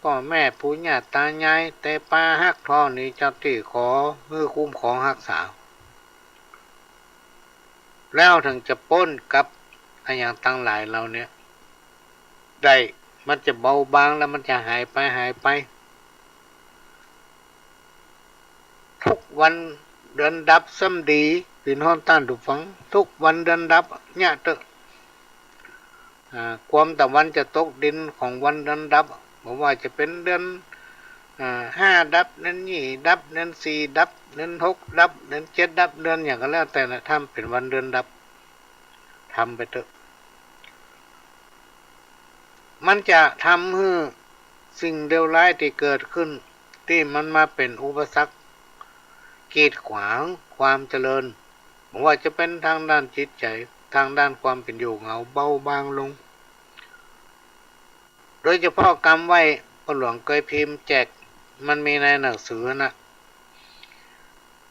ป้อแม่ปู่ย่าต๋ายาย เตปาฮัก ธรณีเจ้าตี้ ขอหื้อคุ้มครองฮักษา แล้วเถิงจะป๊นกับอะหยังตังหลายเหล่าเนี้ยได้ มันจะเบาบางแล้วมันจะหายไป หายไป ทุกวันเดือนดับซ้ำดี ปี้น้องต้านผู้ฟัง ทุกวันเดือนดับเยียะเต๊อะ อ่า ความตะวันจะตกดินของวันเดือนดับ บ่ว่าจะเป๋นเดือน อ่า ห้าดับ เดือนยี่ดับ เดือนสี่ดับ เดือนหกดับ เดือนเจ็ดดับ เดือนหยังก็แล้วแต่นะ ถ้ามันเป๋นวันเดือนดับ ทำไปเต๊อะ มันจะทำหื้อสิ่งเลวร้ายตี้เกิดขึ้น ตี้มันมาเป๋นอุปสรรค กีดขวางความเจริญ บ่ว่าจะเป๋นตางด้านจิตใจ๋ ตางด้านความเป๋นอยู่ของเฮา เบาบางลง โดยเฉพาะกำไหว้ ป้อหลวงเกยพิมพ์แจก มันมีในหนังสือนะ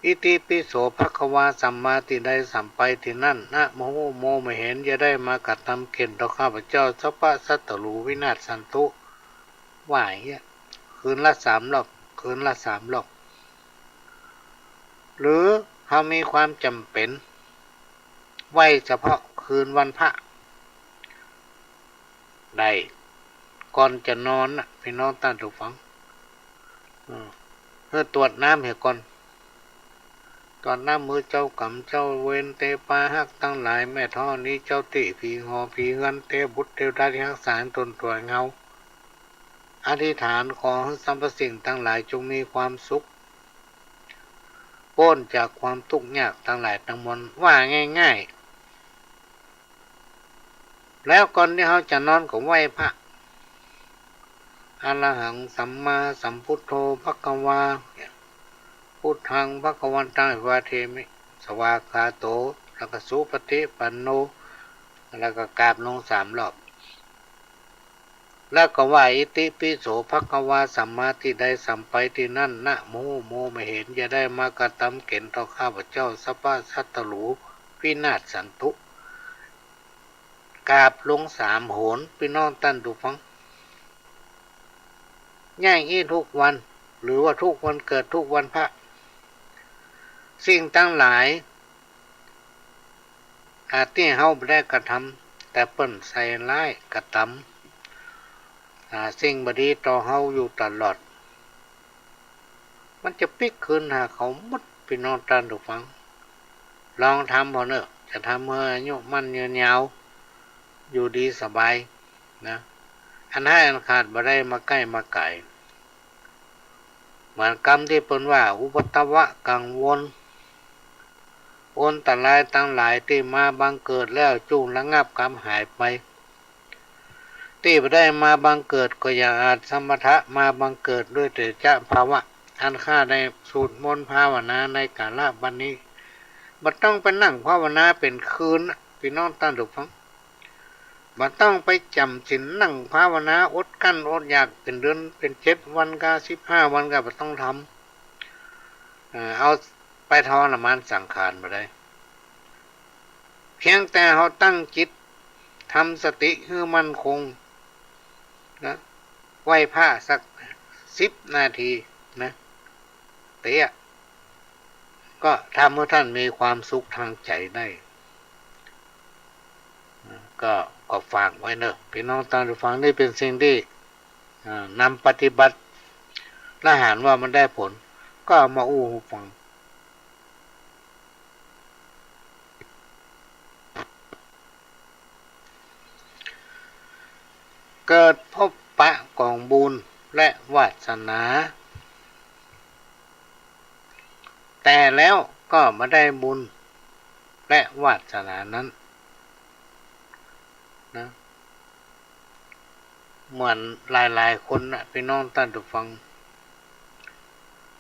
อิติปิโสภะคะวา สัมมา ตี้ใดสัมไปตี้นั้น นะโม บ่เห็น อย่าได้มากระทำเข็ญต่อข้าพเจ้า สัพพะสัตตรู วินาศสันตุ ว่าอย่างเงี้ย คืนละสามรอบ คืนละสามรอบ หรือเฮามีความจ๋ำเป๋น ไหว้เฉพาะคืนวันพระ ได้ ก่อนจะนอนน่ะ ปี้น้องต้านผู้ฟัง อืม หื้อตวดน้ำเหียก่อน ตวดน้ำหื้อเจ้ากรรมเจ้าเวร เตปาฮักตังหลาย แม่ธรณีเจ้าตี้ ผีหอผีเฮือน เตบุตรเตดาตี้ฮักษาตนตั๋วเฮา อธิษฐานขอหื้อสรรพสิ่งตังหลายจงมีความสุข ป๊นจากความตุ๊กข์ยากตังหลายตังมวล ว่าง่ายๆ แล้วก่อนตี้เฮาจะนอนก็ไหว้พระ อะระหังสัมมาสัมพุทโธภะคะวา พุทธังภะคะวันตัง อภิวาเทมิ สวากขาโต แล้วก็สุปฏิปันโน แล้วก็กราบลงสามรอบ แล้วก็ว่า อิติปิโสภะคะวา สัมมา ตี้ใดสำไปตี้นั้น นะโม โมบ่เห็น จะได้มากระตำเก๋ณฑ์ต่อข้าพเจ้า สัพพะศัตรู วินาศสันตุ กราบลงสามหน ปี้น้องต้านผู้ฟัง อย่างอี้ทุกวัน หรือว่าทุกวันเกิด ทุกวันพระ สิ่งตังหลาย อา ตี้เฮาบ่ได้กระตำ แต่เปิ้นใส่ร้ายกระตำ อา สิ่งบ่ดีต่อเฮาอยู่ตลอด มันจะปิ๊กคืนหาเขาหมด ปี้น้องต้านผู้ฟัง ลองตำเปิ้นเน่อ จะตำหื้ออายุมั่นยืนยาว อยู่ดีสบายนะ อันฮ้ายอันขาดบ่ได้มาใก้มาก๋าย เหมือนกำตี้เปิ้นว่า อุปัทวะกังวล อันตรายตังหลายตี้มาบังเกิดแล้วจุ่งระงับกำหายไป ตี้บ่ได้มาบังเกิดก็อย่าอาจสมถะมาบังเกิดด้วยเตจะภาวะ อันข้าได้สูตรมนต์ภาวนาในกาละบัดนี้ บ่ต้องไปนั่งภาวนาเป๋นคืนนะ ปี้น้องต้านผู้ฟัง บ่ต้องไปจ๋ำศีลนั่งภาวนาอดกลั้นอดอยากเป๋นเดือนเป๋นเจ็ดวันกาสิบห้าวันกาบ่ต้องตำ เอ่อ เอาไปทรมานสังขารบ่ได้ เพียงแต่เฮาตั้งจิตตำสติหื้อมั่นคงนะ ไหว้พระสักสิบนาทีนะ เต๊อะ ก็ตำหื้อต้านมีความสุขตางใจ๋ได้ ก็ ก็ฝากไว้เน่อ ปี้น้องต้านผู้ฟัง นี่เป๋นสิ่งตี้ อ่า นำปฏิบัติ และหันว่ามันได้ผล ก็เอามาอู้หื้อฟัง เกิดพบปะกองบุญและวาสนา แต่แล้วก็บ่ได้บุญและวาสนานั้นนะ เหมือนหลายๆ คนนะ ปี้น้องต้านผู้ฟัง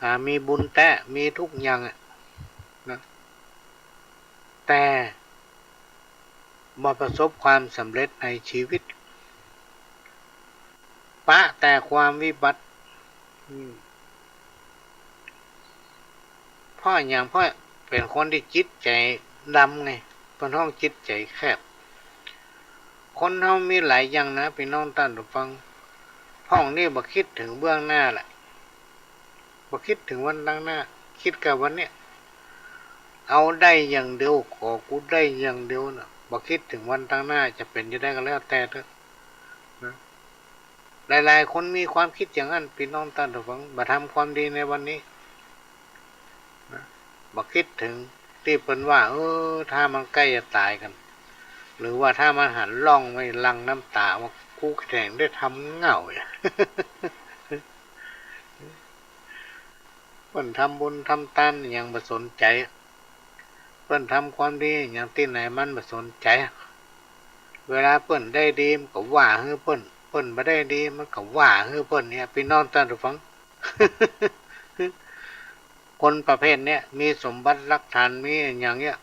อ่า มีบุญแต๊ มีทุกอย่างอะนะ แต่บ่ประสบความสำเร็จในชีวิต ปะแต่ความวิบัติ อืม เพราะหยัง เพราะเป๋นคนตี้จิตใจ๋ดำไง เปิ้นฮ้องจิตใจ๋แคบ คนเฮามีหลายอย่างนะ ปี้น้องต้านผู้ฟัง พ่องนี่บ่คิดเถิงเบื้องหน้าแหละ บ่คิดเถิงวันตังหน้า คิดก้าวันเนี้ย เอาได้อย่างเดียว ขอกูได้อย่างเดียวน่ะ บ่คิดเถิงวันตังหน้าจะเป๋นจะไดก็แล้วแต่เต๊อะนะ หลายๆ คนมีความคิดอย่างนั้น ปี้น้องต้านผู้ฟัง บ่ทำความดีในวันนี้นะ บ่คิดเถิงตี้เปิ้นว่า เออ ถ้ามันใก้จะต๋ายกั๋น หรือว่าถ้ามันหันร่องไว้หลั่งน้ำต๋าว่า กูแถงได้ทำเหง้าอะ เปิ้นทำบุญทำตานหยังบ่สนใจ๋ เปิ้นทำความดีหยังตี้ไหนมันบ่สนใจ๋ เวลาเปิ้นได้ดีมันก็ว่าหื้อเปิ้น เปิ้นบ่ได้ดีมันก็ว่าหื้อเปิ้นเนี่ย ปี้น้องต้านผู้ฟัง คนประเภทเนี้ย มีสมบัติหลักฐาน มีอะหยังเนี้ย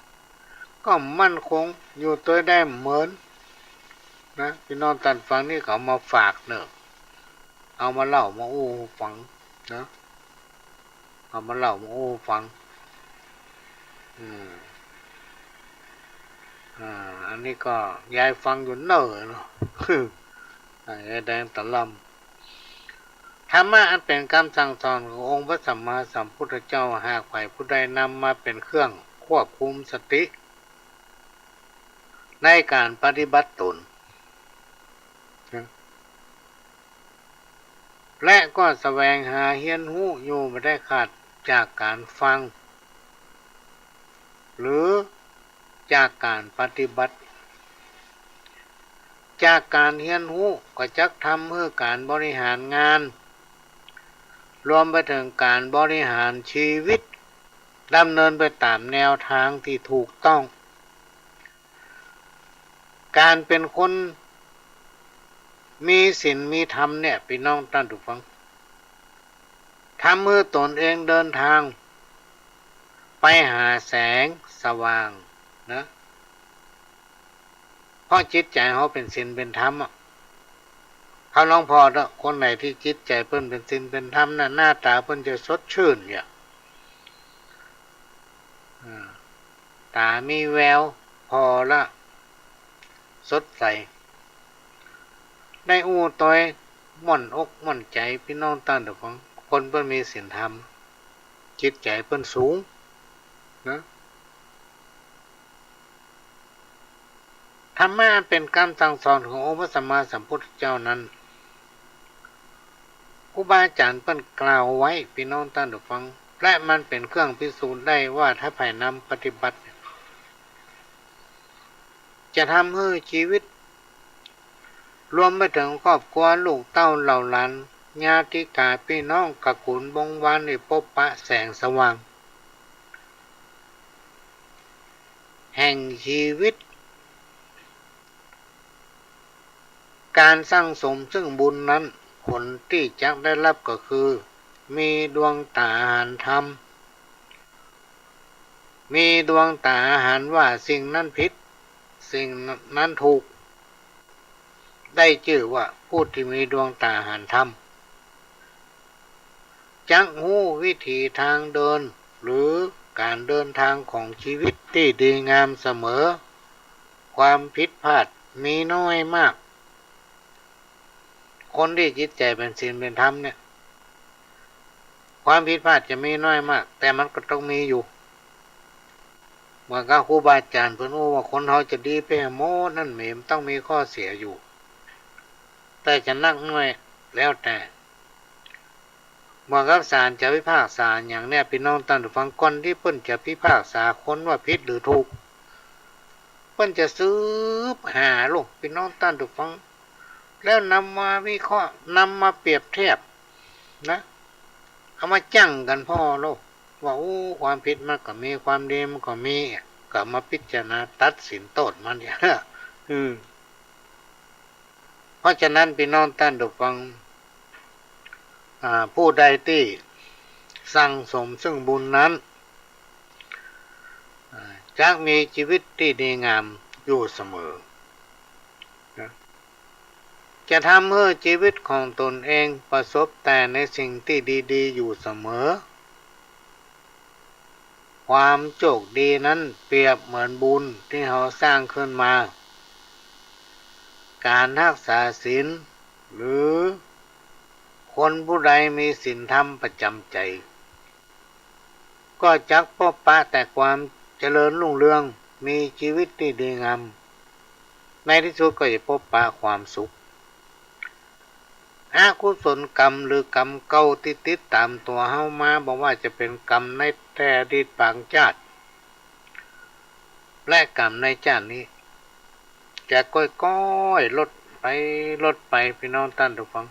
ก็มั่นคงอยู่ตวยได้เหมินนะ ปี้น้องต้านฟังนี่ ก็เอามาฝากเน่อ เอามาเล่ามาอู้ฟังนะ เอามาเล่ามาอู้ฟัง อืม อ่า อันนี้ก็ยายฟังอยู่เน่อเนาะ อ่า ยายแดงตะล่ำ ธรรมะอันเป๋นกำสั่งสอนขององค์พระสัมมาสัมพุทธเจ้า หากใผผู้ใดนำมาเป๋นเครื่องควบคุมสติ ในก๋านปฏิบัติตน และก็แสวงหาเฮียนฮู้อยู่บ่ได้ขาดจากก๋านฟัง หรือจากก๋านปฏิบัติ จากก๋านเฮียนฮู้ก็จักทำหื้อก๋านบริหารงาน รวมไปเถิงก๋านบริหารชีวิต ดำเนินไปต๋ามแนวตางตี้ถูกต้อง ก๋านเป๋นคนมีศีลมีธรรมเนี่ย ปี้น้องต้านผู้ฟัง ทำหื้อตนเองเดินตางไปหาแสงสว่าง นะ เพราะจิตใจ๋เฮาเป๋นศีลเป๋นธรรมอะ เฮาลองผ่อเต๊อะ คนไหนตี้จิตใจ๋เปิ้นเป๋นศีลเป๋นธรรมน่ะ หน้าต๋าเปิ้นจะสดชื่นอยู่ อ่า ต๋ามีแวว ผ่อละสดใส ได้อู้ตวยม่วนอกม่วนใจ๋ ปี้น้องต้านผู้ฟัง คนเปิ้นมีศีลธรรม จิตใจ๋เปิ้นสูงนะ ธรรมะอันเป๋นกำสั่งสอนขององค์พระสัมมาสัมพุทธเจ้านั้น ครูบาอาจ๋ารย์เปิ้นกล่าวไว้ ปี้น้องต้านผู้ฟัง และมันเป๋นเครื่องพิสูจน์ได้ว่าถ้าใผนำปฏิบัติ จะทำหื้อชีวิต รวมไปเถิงครอบครัว ลูกเต้าเหล่าหลาน ญาติกาปี้น้อง ตระกู๋ลบงวาน ได้ปบปะแสงสว่าง แห่งชีวิต ก๋านสั่งสมซึ่งบุญนั้น ผลตี้จักได้ฮับก็คือ มีดวงต๋าหันธรรม มีดวงต๋าหันว่าสิ่งนั้นผิด สิ่งนั้นถูก ได้จื้อว่าผู้ตี้มีดวงต๋าหันธรรม จักฮู้วิถีตางเดิน หรือก๋านเดินตางของชีวิตตี้ดีงามเสมอ ความผิดพลาดมีน้อยมาก คนตี้จิตใจ๋เป๋นศีลเป๋นธรรมเนี่ย ความผิดพลาดจะมีน้อยมาก แต่มันก็ต้องมีอยู่ เหมือนกับครูบาอาจ๋ารย์เปิ้นอู้ว่าคนเฮาจะดีไปหมดนั้น มันต้องมีข้อเสียอยู่ แต่จะนักน้อยแล้วแต่ เหมือนกับศาลจะพิพากษาอย่างเนี่ย ปี้น้องต้านผู้ฟัง ก่อนตี้เปิ้นจะพิพากษาคนว่าผิดหรือถูก เปิ้นจะสืบหาลูก ปี้น้องต้านผู้ฟัง แล้วนำมาวิเคราะห์ นำมาเปรียบเทียบนะ เอามาจั่งกั๋นผ่อลูก ว่า โอ้ ความผิดมันก็มี ความดีมันก็มี ก็มาพิจารณาตัดสินโต้ษมันเนี่ย อืม เพราะฉะนั้นปี้น้องต้านผู้ฟัง อ่า ผู้ใดตี้สั่งสมซึ่งบุญนั้น อ่า จักมีชีวิตตี้ดีงามอยู่เสมอ นะ จะทำหื้อชีวิตของตนเองประสบแต่ในสิ่งตี้ดีๆ อยู่เสมอ ความโจคดีนั้นเปรียบเหมือนบุญตี้เฮาสร้างขึ้นมา ก๋านฮักษาศีล หรือคนผู้ใดมีศีลธรรมประจ๋ำใจ๋ ก็จักปบปะแต่ความเจริญรุ่งเรือง มีชีวิตตี้ดีงาม ในตี้สุดก็จะปบปะความสุข อกุศลกรรมหรือกรรมเก่าตี้ติดต๋ามตั๋วเฮามา บ่ว่าจะเป๋นกรรมในแต่อดีตปางจาติ และกรรมในจาตินี้ จะก้อยๆ ลดไป ลดไป ปี้น้องต้านผู้ฟัง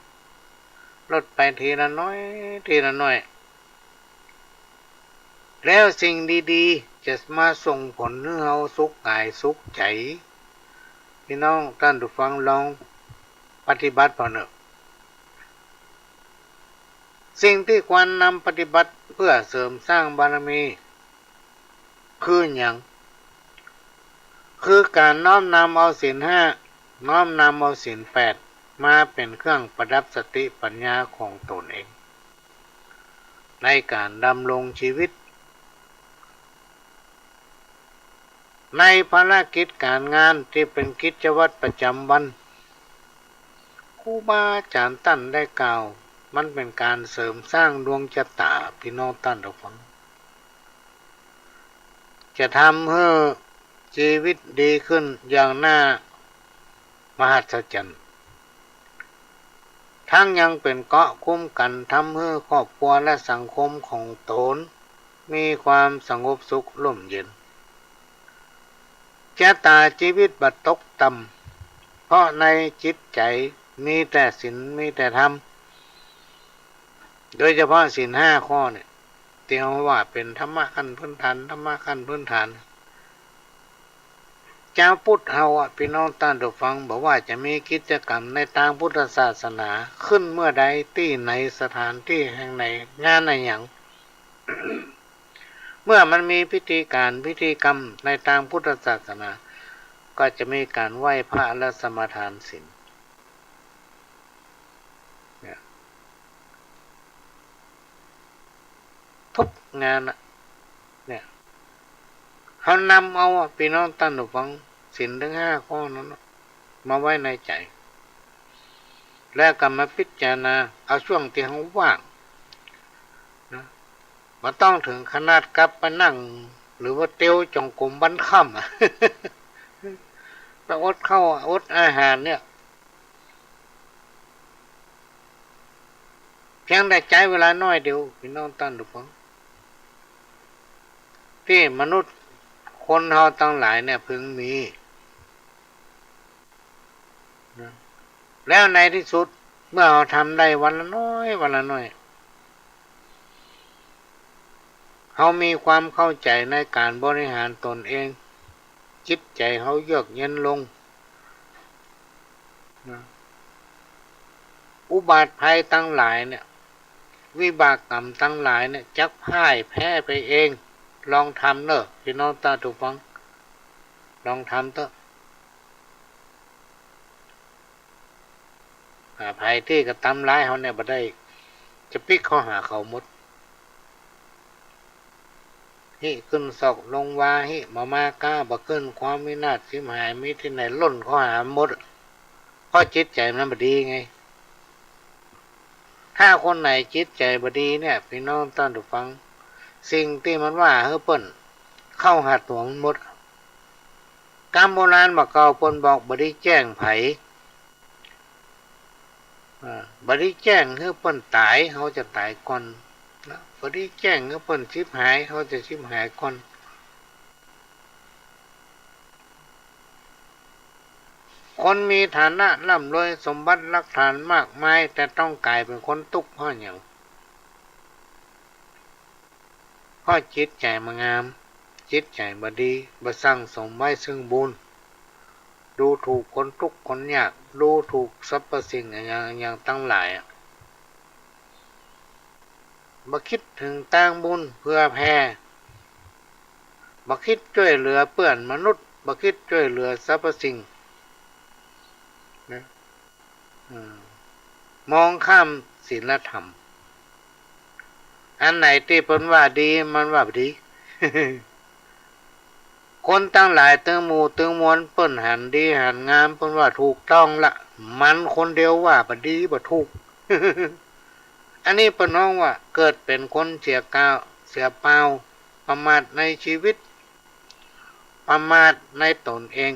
ลดไปทีละน้อย ทีละน้อย แล้วสิ่งดีๆ จะมาส่งผลหื้อเฮาสุขก๋ายสุขใจ๋ ปี้น้องต้านผู้ฟังลองปฏิบัติผ่อเน่อ สิ่งตี้ควรนำปฏิบัติเปื้อเสริมสร้างบารมี คือหยัง คือก๋านน้อมนำเอาศีลห้า น้อมนำเอาศีลแปด มาเป๋นเครื่องประดับสติปัญญาของตนเอง ในก๋านดำรงชีวิต ในภารกิจก๋านงานตี้เป๋นกิจวัตรประจ๋ำวัน ครูบาอาจ๋ารย์ต้านได้กล่าว มันเป๋นก๋านเสริมสร้างดวงจะต๋า ปี้น้องต้านผู้ฟัง จะทำหื้อชีวิตดีขึ้นอย่างน่ามหัศจรรย์ ทั้งยังเป๋นเกราะคุ้มกั๋นทำหื้อครอบครัวและสังคมของตนมีความสงบสุขร่มเย็น จะต๋าชีวิตบ่ตกต่ำ เพราะในจิตใจ๋มีแต่ศีล มีแต่ธรรม โดยเฉพาะศีลห้าข้อเนี่ย ตี้เฮาว่าเป๋นธรรมะขั้นพื้นฐาน ธรรมะขั้นพื้นฐาน จาวพุทธเฮาอะ ปี้น้องต้านผู้ฟัง บ่ว่าจะมีกิจกรรมในตางพุทธศาสนา ขึ้นเมื่อใด ตี้ไหน สถานตี้แห่งไหน งานอะหยัง มื่อมันมีพิธีก๋านพิธีกรรมในตางพุทธศาสนา ก็จะมีก๋านไหว้พระและสมาทานศีล เนี่ย ทุกงานน่ะ เนี่ย เฮานำเอาอะ ปี้น้องต้านผู้ฟัง ศีลตึงห้าข้อนั้นน่ะ มาไว้ในใจ๋ แล้วก็มาพิจารณา เอาช่วงตี้เฮาว่างนะ บ่ต้องเถิงขนาดกลับไปนั่ง หรือว่าเตียวจงกรมวันค่ำอะ ไปอดข้าวอดอาหารเนี่ย เพียงแต่ใจ๊เวลาน้อยเดียว ปี้น้องต้านผู้ฟัง ตี้มนุษย์คนเฮาตังหลายเนี่ยพึงมี นะ แล้วในตี้สุดเมื่อเฮาทำได้วันละน้อย วันละน้อย เฮามีความเข้าใจ๋ในก๋านบริหารตนเอง จิตใจ๋เฮาเยือกเย็นลง นะ อุบาทภัยตังหลายเนี่ย วิบากกรรมตังหลายเนี่ย จักพ่ายแพ้ไปเอง ลองทำเน่อ ปี้น้องต้านผู้ฟัง ลองทำเต๊อะ อ่า ใผตี้กระตำร้ายเฮาเนี่ยบ่ได้ จะปิ๊กข้อหาเขาหมด หิขึ้นศอกลงวา หิบ่มาก้า บ่ขึ้นความวินาศฉิบหาย มีตี้ไหนล่นข้อหาหมด เพราะจิตใจ๋มันบ่ดีไง ถ้าคนไหนจิตใจ๋บ่ดีเนี่ย ปี้น้องต้านผู้ฟัง สิ่งตี้มันว่าหื้อเปิ้น เข้าหาตั๋วมันหมด กำโบราณบ่าเก่าเปิ้นบอก บ่ดีแจ้งใผ อ่า บ่ดีแจ้งหื้อเปิ้นต๋าย เฮาจะต๋ายก่อน นะ บ่ดีแจ้งหื้อเปิ้นฉิบหาย เฮาจะฉิบหายก่อน คนมีฐานะร่ำรวยสมบัติหลักฐานมากมาย แต่ต้องก๋ายเป๋นคนตุ๊กข์เพราะหยัง เพราะจิตใจ๋บ่งาม จิตใจ๋บ่ดี บ่สั่งสมไว้ซึ่งบุญ ดูถูกคนตุ๊กข์คนยาก ดูถูกสรรพสิ่งอะหยังอะหยังตังหลายอะ บ่คิดเถิงตางบุญเผื่อแผ่ บ่คิดจ้วยเหลือเปื้อนมนุษย์ บ่คิดจ้วยเหลือสรรพสิ่ง นะ อืม มองข้ามศีลธรรม อันไหนตี้เปิ้นว่าดี มันว่าบ่ดี คนตังหลายตึงหมู่ตึงมวล เปิ้นหันดีหันงาม เปิ้นว่าถูกต้องละ มันคนเดียวว่าบ่ดีบ่ถูก อันนี้เปิ้นฮ้องว่าเกิดเป๋นคนเสียกาว เสียเปล่า ประมาทในชีวิต ประมาทในตนเอง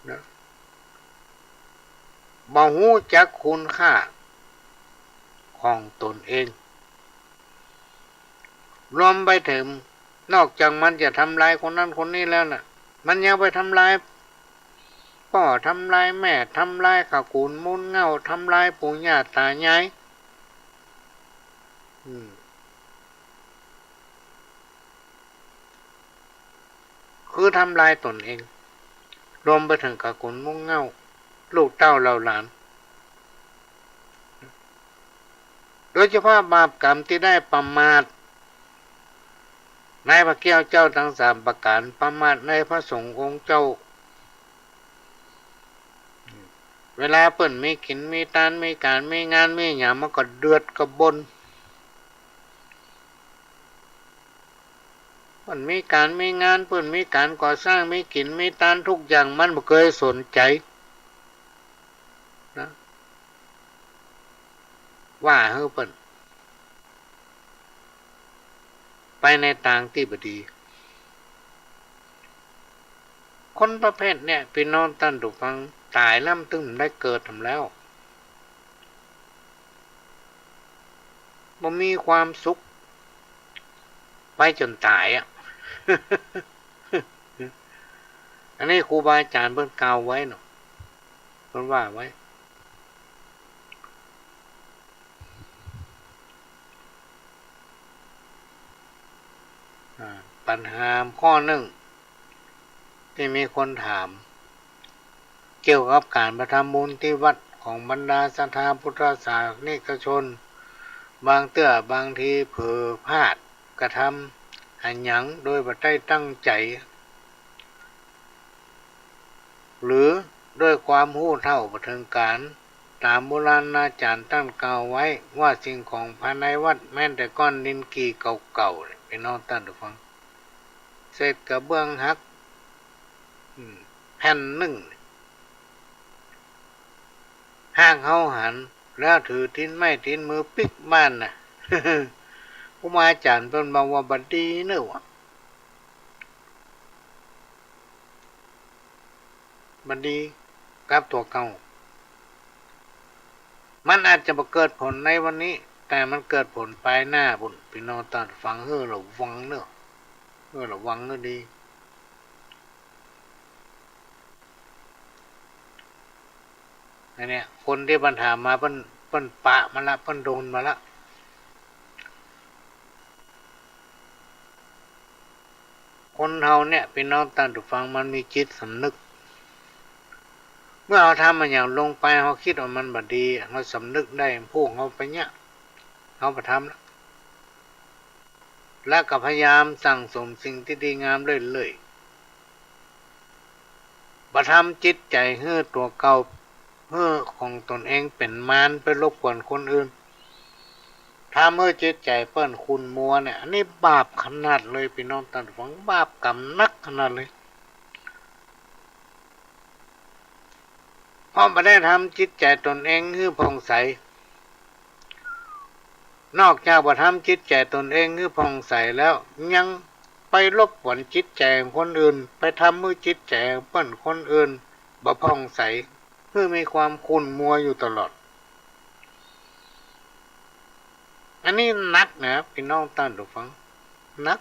นะ บ่ฮู้จักคุณค่าของตนเอง รวมไปเถิง นอกจากมันจะทำลายคนนั้นคนนี้แล้วน่ะ มันยังไปทำลายป้อ ทำลายแม่ ทำลายขะกู๋นมูลเหง้า ทำลายปู่ย่าต๋ายาย อืม คือทำลายตนเอง รวมไปเถิงขะกู๋นมูลเหง้า ลูกเต้าเหล่าหลาน โดยเฉพาะบาปกรรมตี้ได้ประมาทในพระเกี้ยวเจ้าตังสามประก๋าน ประมาทในพระสงฆ์องค์เจ้า เวลาเปิ้นมีกิ๋นมีตาน มีก๋านมีงาน มีหยัง มันก็เดือดกระบน เปิ้นมีก๋านมีงาน เปิ้นมีก๋านก่อสร้าง มีกิ๋นมีตาน ทุกอย่างมันบ่เกยสนใจ๋ นะ ว่าหื้อเปิ้นไปในตางตี้บ่ดี คนประเภทเนี่ย ปี้น้องต้านผู้ฟัง ต๋ายแล้วมันตึงบ่ได้เกิดแหมแล้ว บ่มีความสุข ไปจ๋นต๋ายอะ อันนี้ครูบาอาจ๋ารย์เปิ้นกล่าวไว้เนาะ เปิ้นว่าไว้ อ่า ปัญหาข้อนึ่งตี้มีคนถาม เกี่ยวกับก๋านไปทำบุญตี้วัดของบรรดาศรัทธาพุทธศาสนิกชน บางเตื้อบางทีเผลอพลาดกระทำ อะหยังโดยบ่ได้ตั้งใจ๋ หรือด้วยความฮู้เฒ่าบ่เถิงก๋าล ต๋ามโบราณอาจ๋ารย์ต้านกล่าวไว้ว่าสิ่งของภายในวัดแม้นแต่ก้อนดินกี่เก่าๆ เนี่ย ปี้น้องต้านผู้ฟัง เศษกระเบื้องหัก อืม แผ่นนึ่ง หากเฮาหันแล้วถือติดไม้ติดมือปิ๊กบ้านน่ะ ครูบาอาจ๋ารย์เปิ้นบอกว่าบ่ดีเน่อวะ บ่ดีกับตั๋วเก่า มันอาจจะบ่เกิดผลในวันนี้ แต่มันเกิดผลปายหน้าปู้น ปี้น้องต้านฟัง หื้อระวังเน่อ หื้อระวังหื้อดี อันเนี้ย คนตี้เปิ้นถามมา เปิ้น เปิ้นปะมาละ เปิ้นโดนมาละ คนเฮาเนี่ย ปี้น้องต้านผู้ฟัง มันมีจิตสำนึก เมื่อเฮาทำอะหยังลงไป เฮากึ๊ดว่ามันบ่ดี เฮาสำนึกได้ มันพู้งเฮาไปเนี่ย เฮาบ่ทำละ และก็พยายามสั่งสมสิ่งตี้ดีงามเรื่อยๆ บ่ทำจิตใจ๋หื้อตั๋วเก่า หื้อของตนเองเป๋นมารไปรบกวนคนอื่น ทำหื้อจิตใจ๋เปิ้นขุ่นมัวเนี่ย อันนี้บาปขนาดเลย ปี้น้องต้านฟัง บาปกรรมหนักขนาดเลย เพราะบ่ได้ทำจิตใจ๋ตนเองหื้อผ่องใส นอกจากบ่ทำจิตใจ๋ตนเองหื้อผ่องใสแล้ว ยังไปรบกวนจิตใจ๋ของคนอื่น ไปทำหื้อจิตใจ๋ของเปิ้นคนอื่นบ่ผ่องใส หื้อมีความขุ่นมัวอยู่ตลอด อันนี้หนักนะ ปี้น้องต้านผู้ฟัง หนัก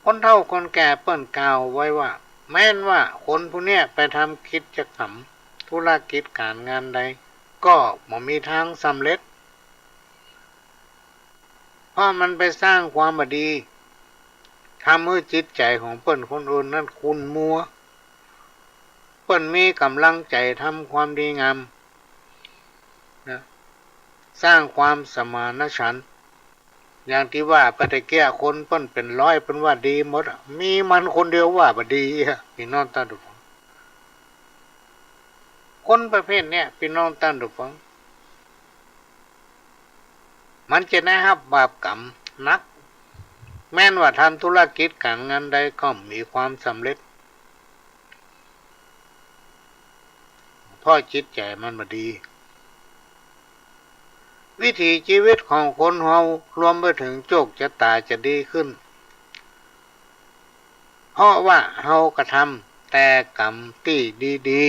คนเฒ่าคนแก่เปิ้นกล่าวไว้ว่า แม้นว่าคนผู้เนี้ยไปทำกิจกรรม ธุรกิจก๋านงานใด ก็บ่มีตางสำเร็จ เพราะมันไปสร้างความบ่ดี ทำหื้อจิตใจ๋ของเปิ้นคนอื่นนั้นขุ่นมัว เปิ้นมีก๋ำลังใจ๋ทำความดีงามนะ สร้างความสมานฉันท์ อย่างตี้ว่าไปตะเกียะ คนเปิ้นเป๋นร้อย เปิ้นว่าดีหมดอะ มีมันคนเดียวว่าบ่ดีอะ ปี้น้องต้านฟัง คนประเภทเนี้ย ปี้น้องต้านฟัง มันจะได้ฮับบาปกรรมหนัก แม้นว่าทำธุรกิจก๋านงานใดก็มีความสำเร็จ เพราะจิตใจ๋มันบ่ดี วิถีชีวิตของคนเฮารวมไปเถิงโจคจะต๋าจะดีขึ้น เพราะว่าเฮากระทำแต่กรรมตี้ดี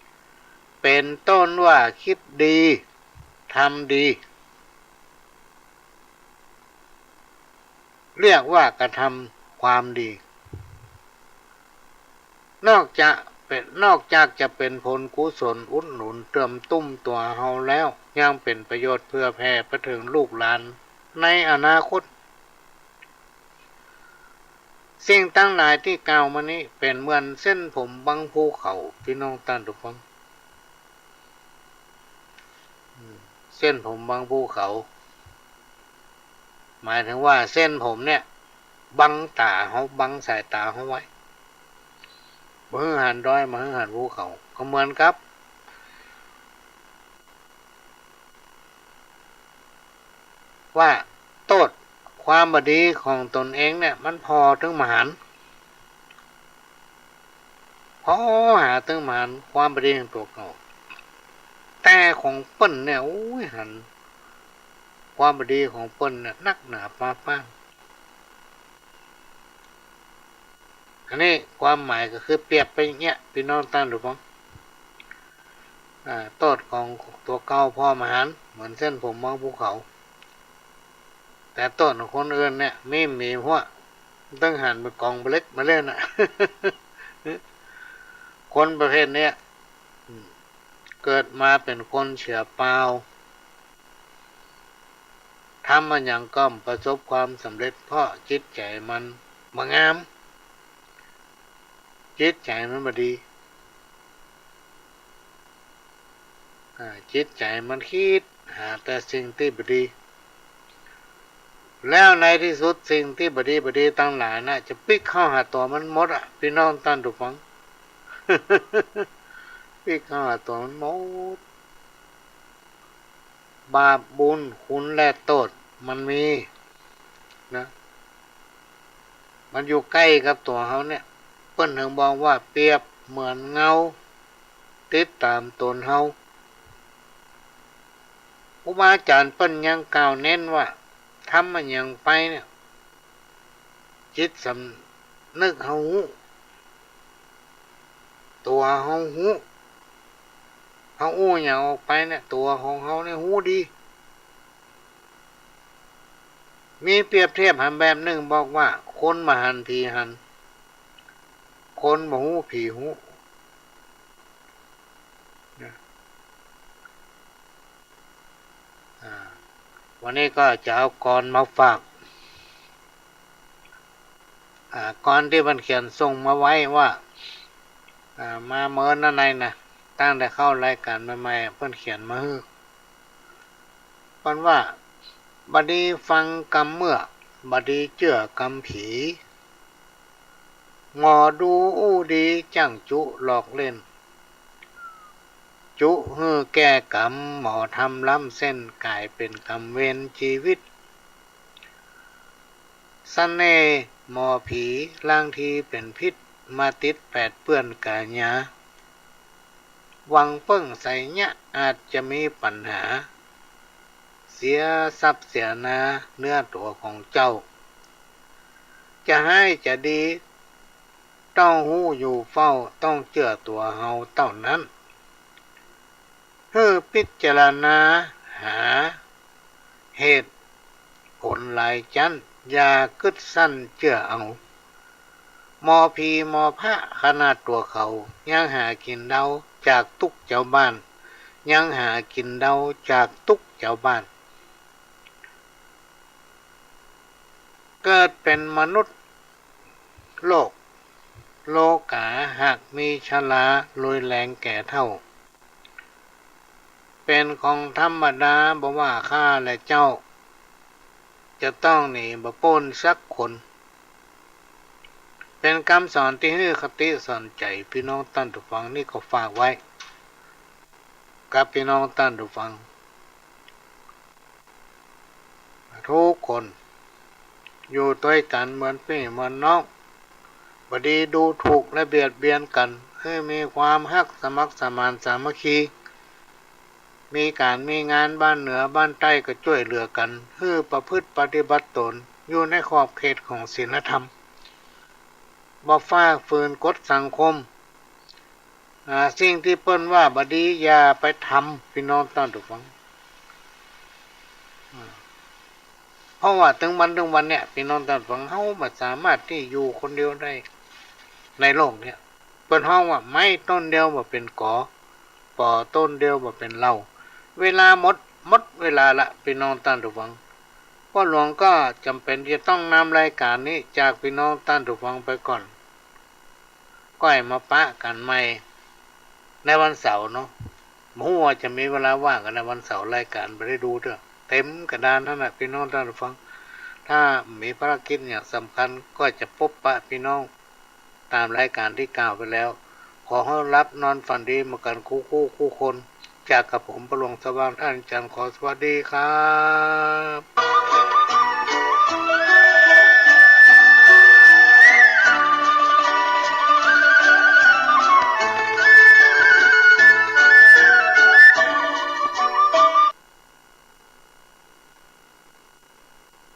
ๆ เป๋นต้นว่าคิดดี ทำดี เรียกว่ากระทำความดี นอกจากเป๋น นอกจากจะเป๋นผลกุศลอุดหนุนเติมตุ้มตั๋วเฮาแล้ว ยังเป๋นประโยชน์เผื่อแผ่ไปเถิงลูกหลานในอนาคต สิ่งตังหลายตี้กล่าวมานี้เป๋นเหมือนเส้นผมบังภูเขา ปี้น้องต้านฟัง เส้นผมบังภูเขา หมายถึงว่าเส้นผมเนี่ย บังต๋าเฮา บังสายต๋าเฮาไว้ บ่หื้อหันดอย บ่หื้อหันภูเขา ก็เหมือนกับ ว่าโต้ษความบ่ดีของตนเองเนี่ย มันผ่อตึงบ่หัน ผ่อหาตึงบ่หันความบ่ดีของตั๋วเก่า แต่ของเปิ้นเนี่ย โอ้ย หันความบ่ดีของเปิ้นเนี่ยนักหนาปาป๊าง อันนี้ความหมายก็คือเปรียบไปอย่างเงี้ย ปี้น้องต้านฟัง อ่า โต้ษของตั๋วเก่าผ่อบ่หัน เหมือนเส้นผมบังภูเขา แต่โต้ษของคนอื่นเนี่ย มี มีหัว ตึงหันเป๋นก๋องเบล็กมาเล่นน่ะ คนประเภทเนี้ย อืม เกิดมาเป๋นคนเสียเปล่า ทำอะหยังก็บ่ประสบความสำเร็จ เพราะจิตใจ๋มันบ่งาม จิตใจ๋มันบ่ดี อ่า จิตใจ๋มันกึ๊ดหาแต่สิ่งตี้บ่ดี แล้วในตี้สุดสิ่งตี้บ่ดีบ่ดีตังหลายนะ จะปิ๊กเข้าหาตั๋วมันหมดอะ ปี้น้องต้านผู้ฟัง ปิ๊กเข้าหาตั๋วมันหมด บาปบุญคุณและโต้ษมันมีนะ มันอยู่ใก้กับตั๋วเฮาเนี่ย เปิ้นเถิงบอกว่าเปรียบเหมือนเงาติดต๋ามต๋นเฮา ครูบาอาจ๋ารย์เปิ้นยังกล่าวเน้นว่า ทำอะหยังไปเนี่ย จิตสำนึกเฮาฮู้ ตั๋วเฮาฮู้ เฮาอู้หยังออกไปเนี่ย ตั๋วของเฮาเนี่ยฮู้ดี มีเปรียบเทียบหันแบบนึ่งบอกว่า คนบ่หันผีหัน คนบ่ฮู้ผีฮู้ นะ อ่า วันนี้ก็จะเอากลอนมาฝาก อ่า กลอนตี้เปิ้นเขียนส่งมาไว้ว่า อ่า มาเมินอันไหนนะ ตั้งแต่เข้ารายก๋านใหม่ๆ เปิ้นเขียนมาหื้อ เปิ้นว่า บ่ดีฟังกำเมือก บ่ดีเจื้อกำผี หมอดูอู้ดีจ้างจุหลอกเล่น จุหื้อแก้กำ หมอธรรมล้ำเส้น ก๋ายเป๋นกรรมเวรจีวิต เสน่ห์หมอผีลางทีเป๋นพิษ มาติดแปดเปื้อนก๋ายา หวังเปิ้งไสยะอาจจะมีปัญหา เสียทรัพย์เสียนาเนื้อตั๋วของเจ้า จะฮ้ายจะดี ต้องฮู้อยู่เฝ้า ต้องเจื้อตั๋วเฮาเต้านั้น หื้อพิจารณาหาเหตุผลหลายจั๊น อย่ากึ๊ดสั้นเจื้อเอา หมอผีหมอพระขนาดตั๋วเขา ยังหากิ๋นเดาจากตุ๊กข์จาวบ้าน ยังหากิ๋นเดาจากตุ๊กข์จาวบ้าน เกิดเป๋นมนุษย์โลก โลก๋าหากมีชรา ลุยแรงแก่เฒ่า เป๋นของธรรมดา บ่ว่าข้าและเจ้า จะต้องหนีบ่ป๊นสักคน เป๋นกำสอนตี้หื้อคติสอนใจ๋ปี้น้องต้านผู้ฟัง นี่ก็ฝากไว้กับปี้น้องต้านผู้ฟัง ทุกคนอยู่ตวยกั๋นเหมือนปี้เหมือนน้อง บ่ดีดูถูกและเบียดเบียนกั๋น หื้อมีความฮักสมัครสมานสามัคคี มีก๋านมีงานบ้านเหนือบ้านใต้ก็จ้วยเหลือกั๋น หื้อประพฤติปฏิบัติต๋นอยู่ในขอบเขตของศีลธรรม บ่ฝ่าฝืนกฎสังคม อ่า สิ่งตี้เปิ้นว่าบ่ดีอย่าไปทำ ปี้น้องต้านผู้ฟัง อ่า เพราะว่าเถิงวันเถิงวันเนี่ย ปี้น้องต้านผู้ฟัง เฮาบ่สามารถตี้อยู่คนเดียวได้ในโลกเนี่ย เปิ้นฮ้องว่าไม้ต้นเดียวบ่เป๋นก๋อ ปอต้นเดียวบ่เป๋นเหล้า เวลาหมด หมดเวลาละ ปี้น้องต้านผู้ฟัง ป้อหลวงก็จ๋ำเป๋นจะต้องนำรายก๋านนี้จากปี้น้องต้านผู้ฟังไปก่อน ก้อยมาปะกั๋นใหม่ในวันเสาร์เนาะ บ่ฮู้ว่าจะมีเวลาว่างกั๋นในวันเสาร์ รายก๋านบ่ได้ดูเตื้อ เต๋มกระดานหั้นน่ะ ปี้น้องต้านผู้ฟัง ถ้ามีภารกิจอย่างสำคัญก็จะปบปะปี้น้องต๋ามรายก๋านตี้กล่าวไปแล้ว ขอหื้อหลับนอนฝันดีมากั๋นกู้คู่กู้คน จากกับผมป้อหลวงสว่าง ต้านจันทร์ ขอสวัสดีครับ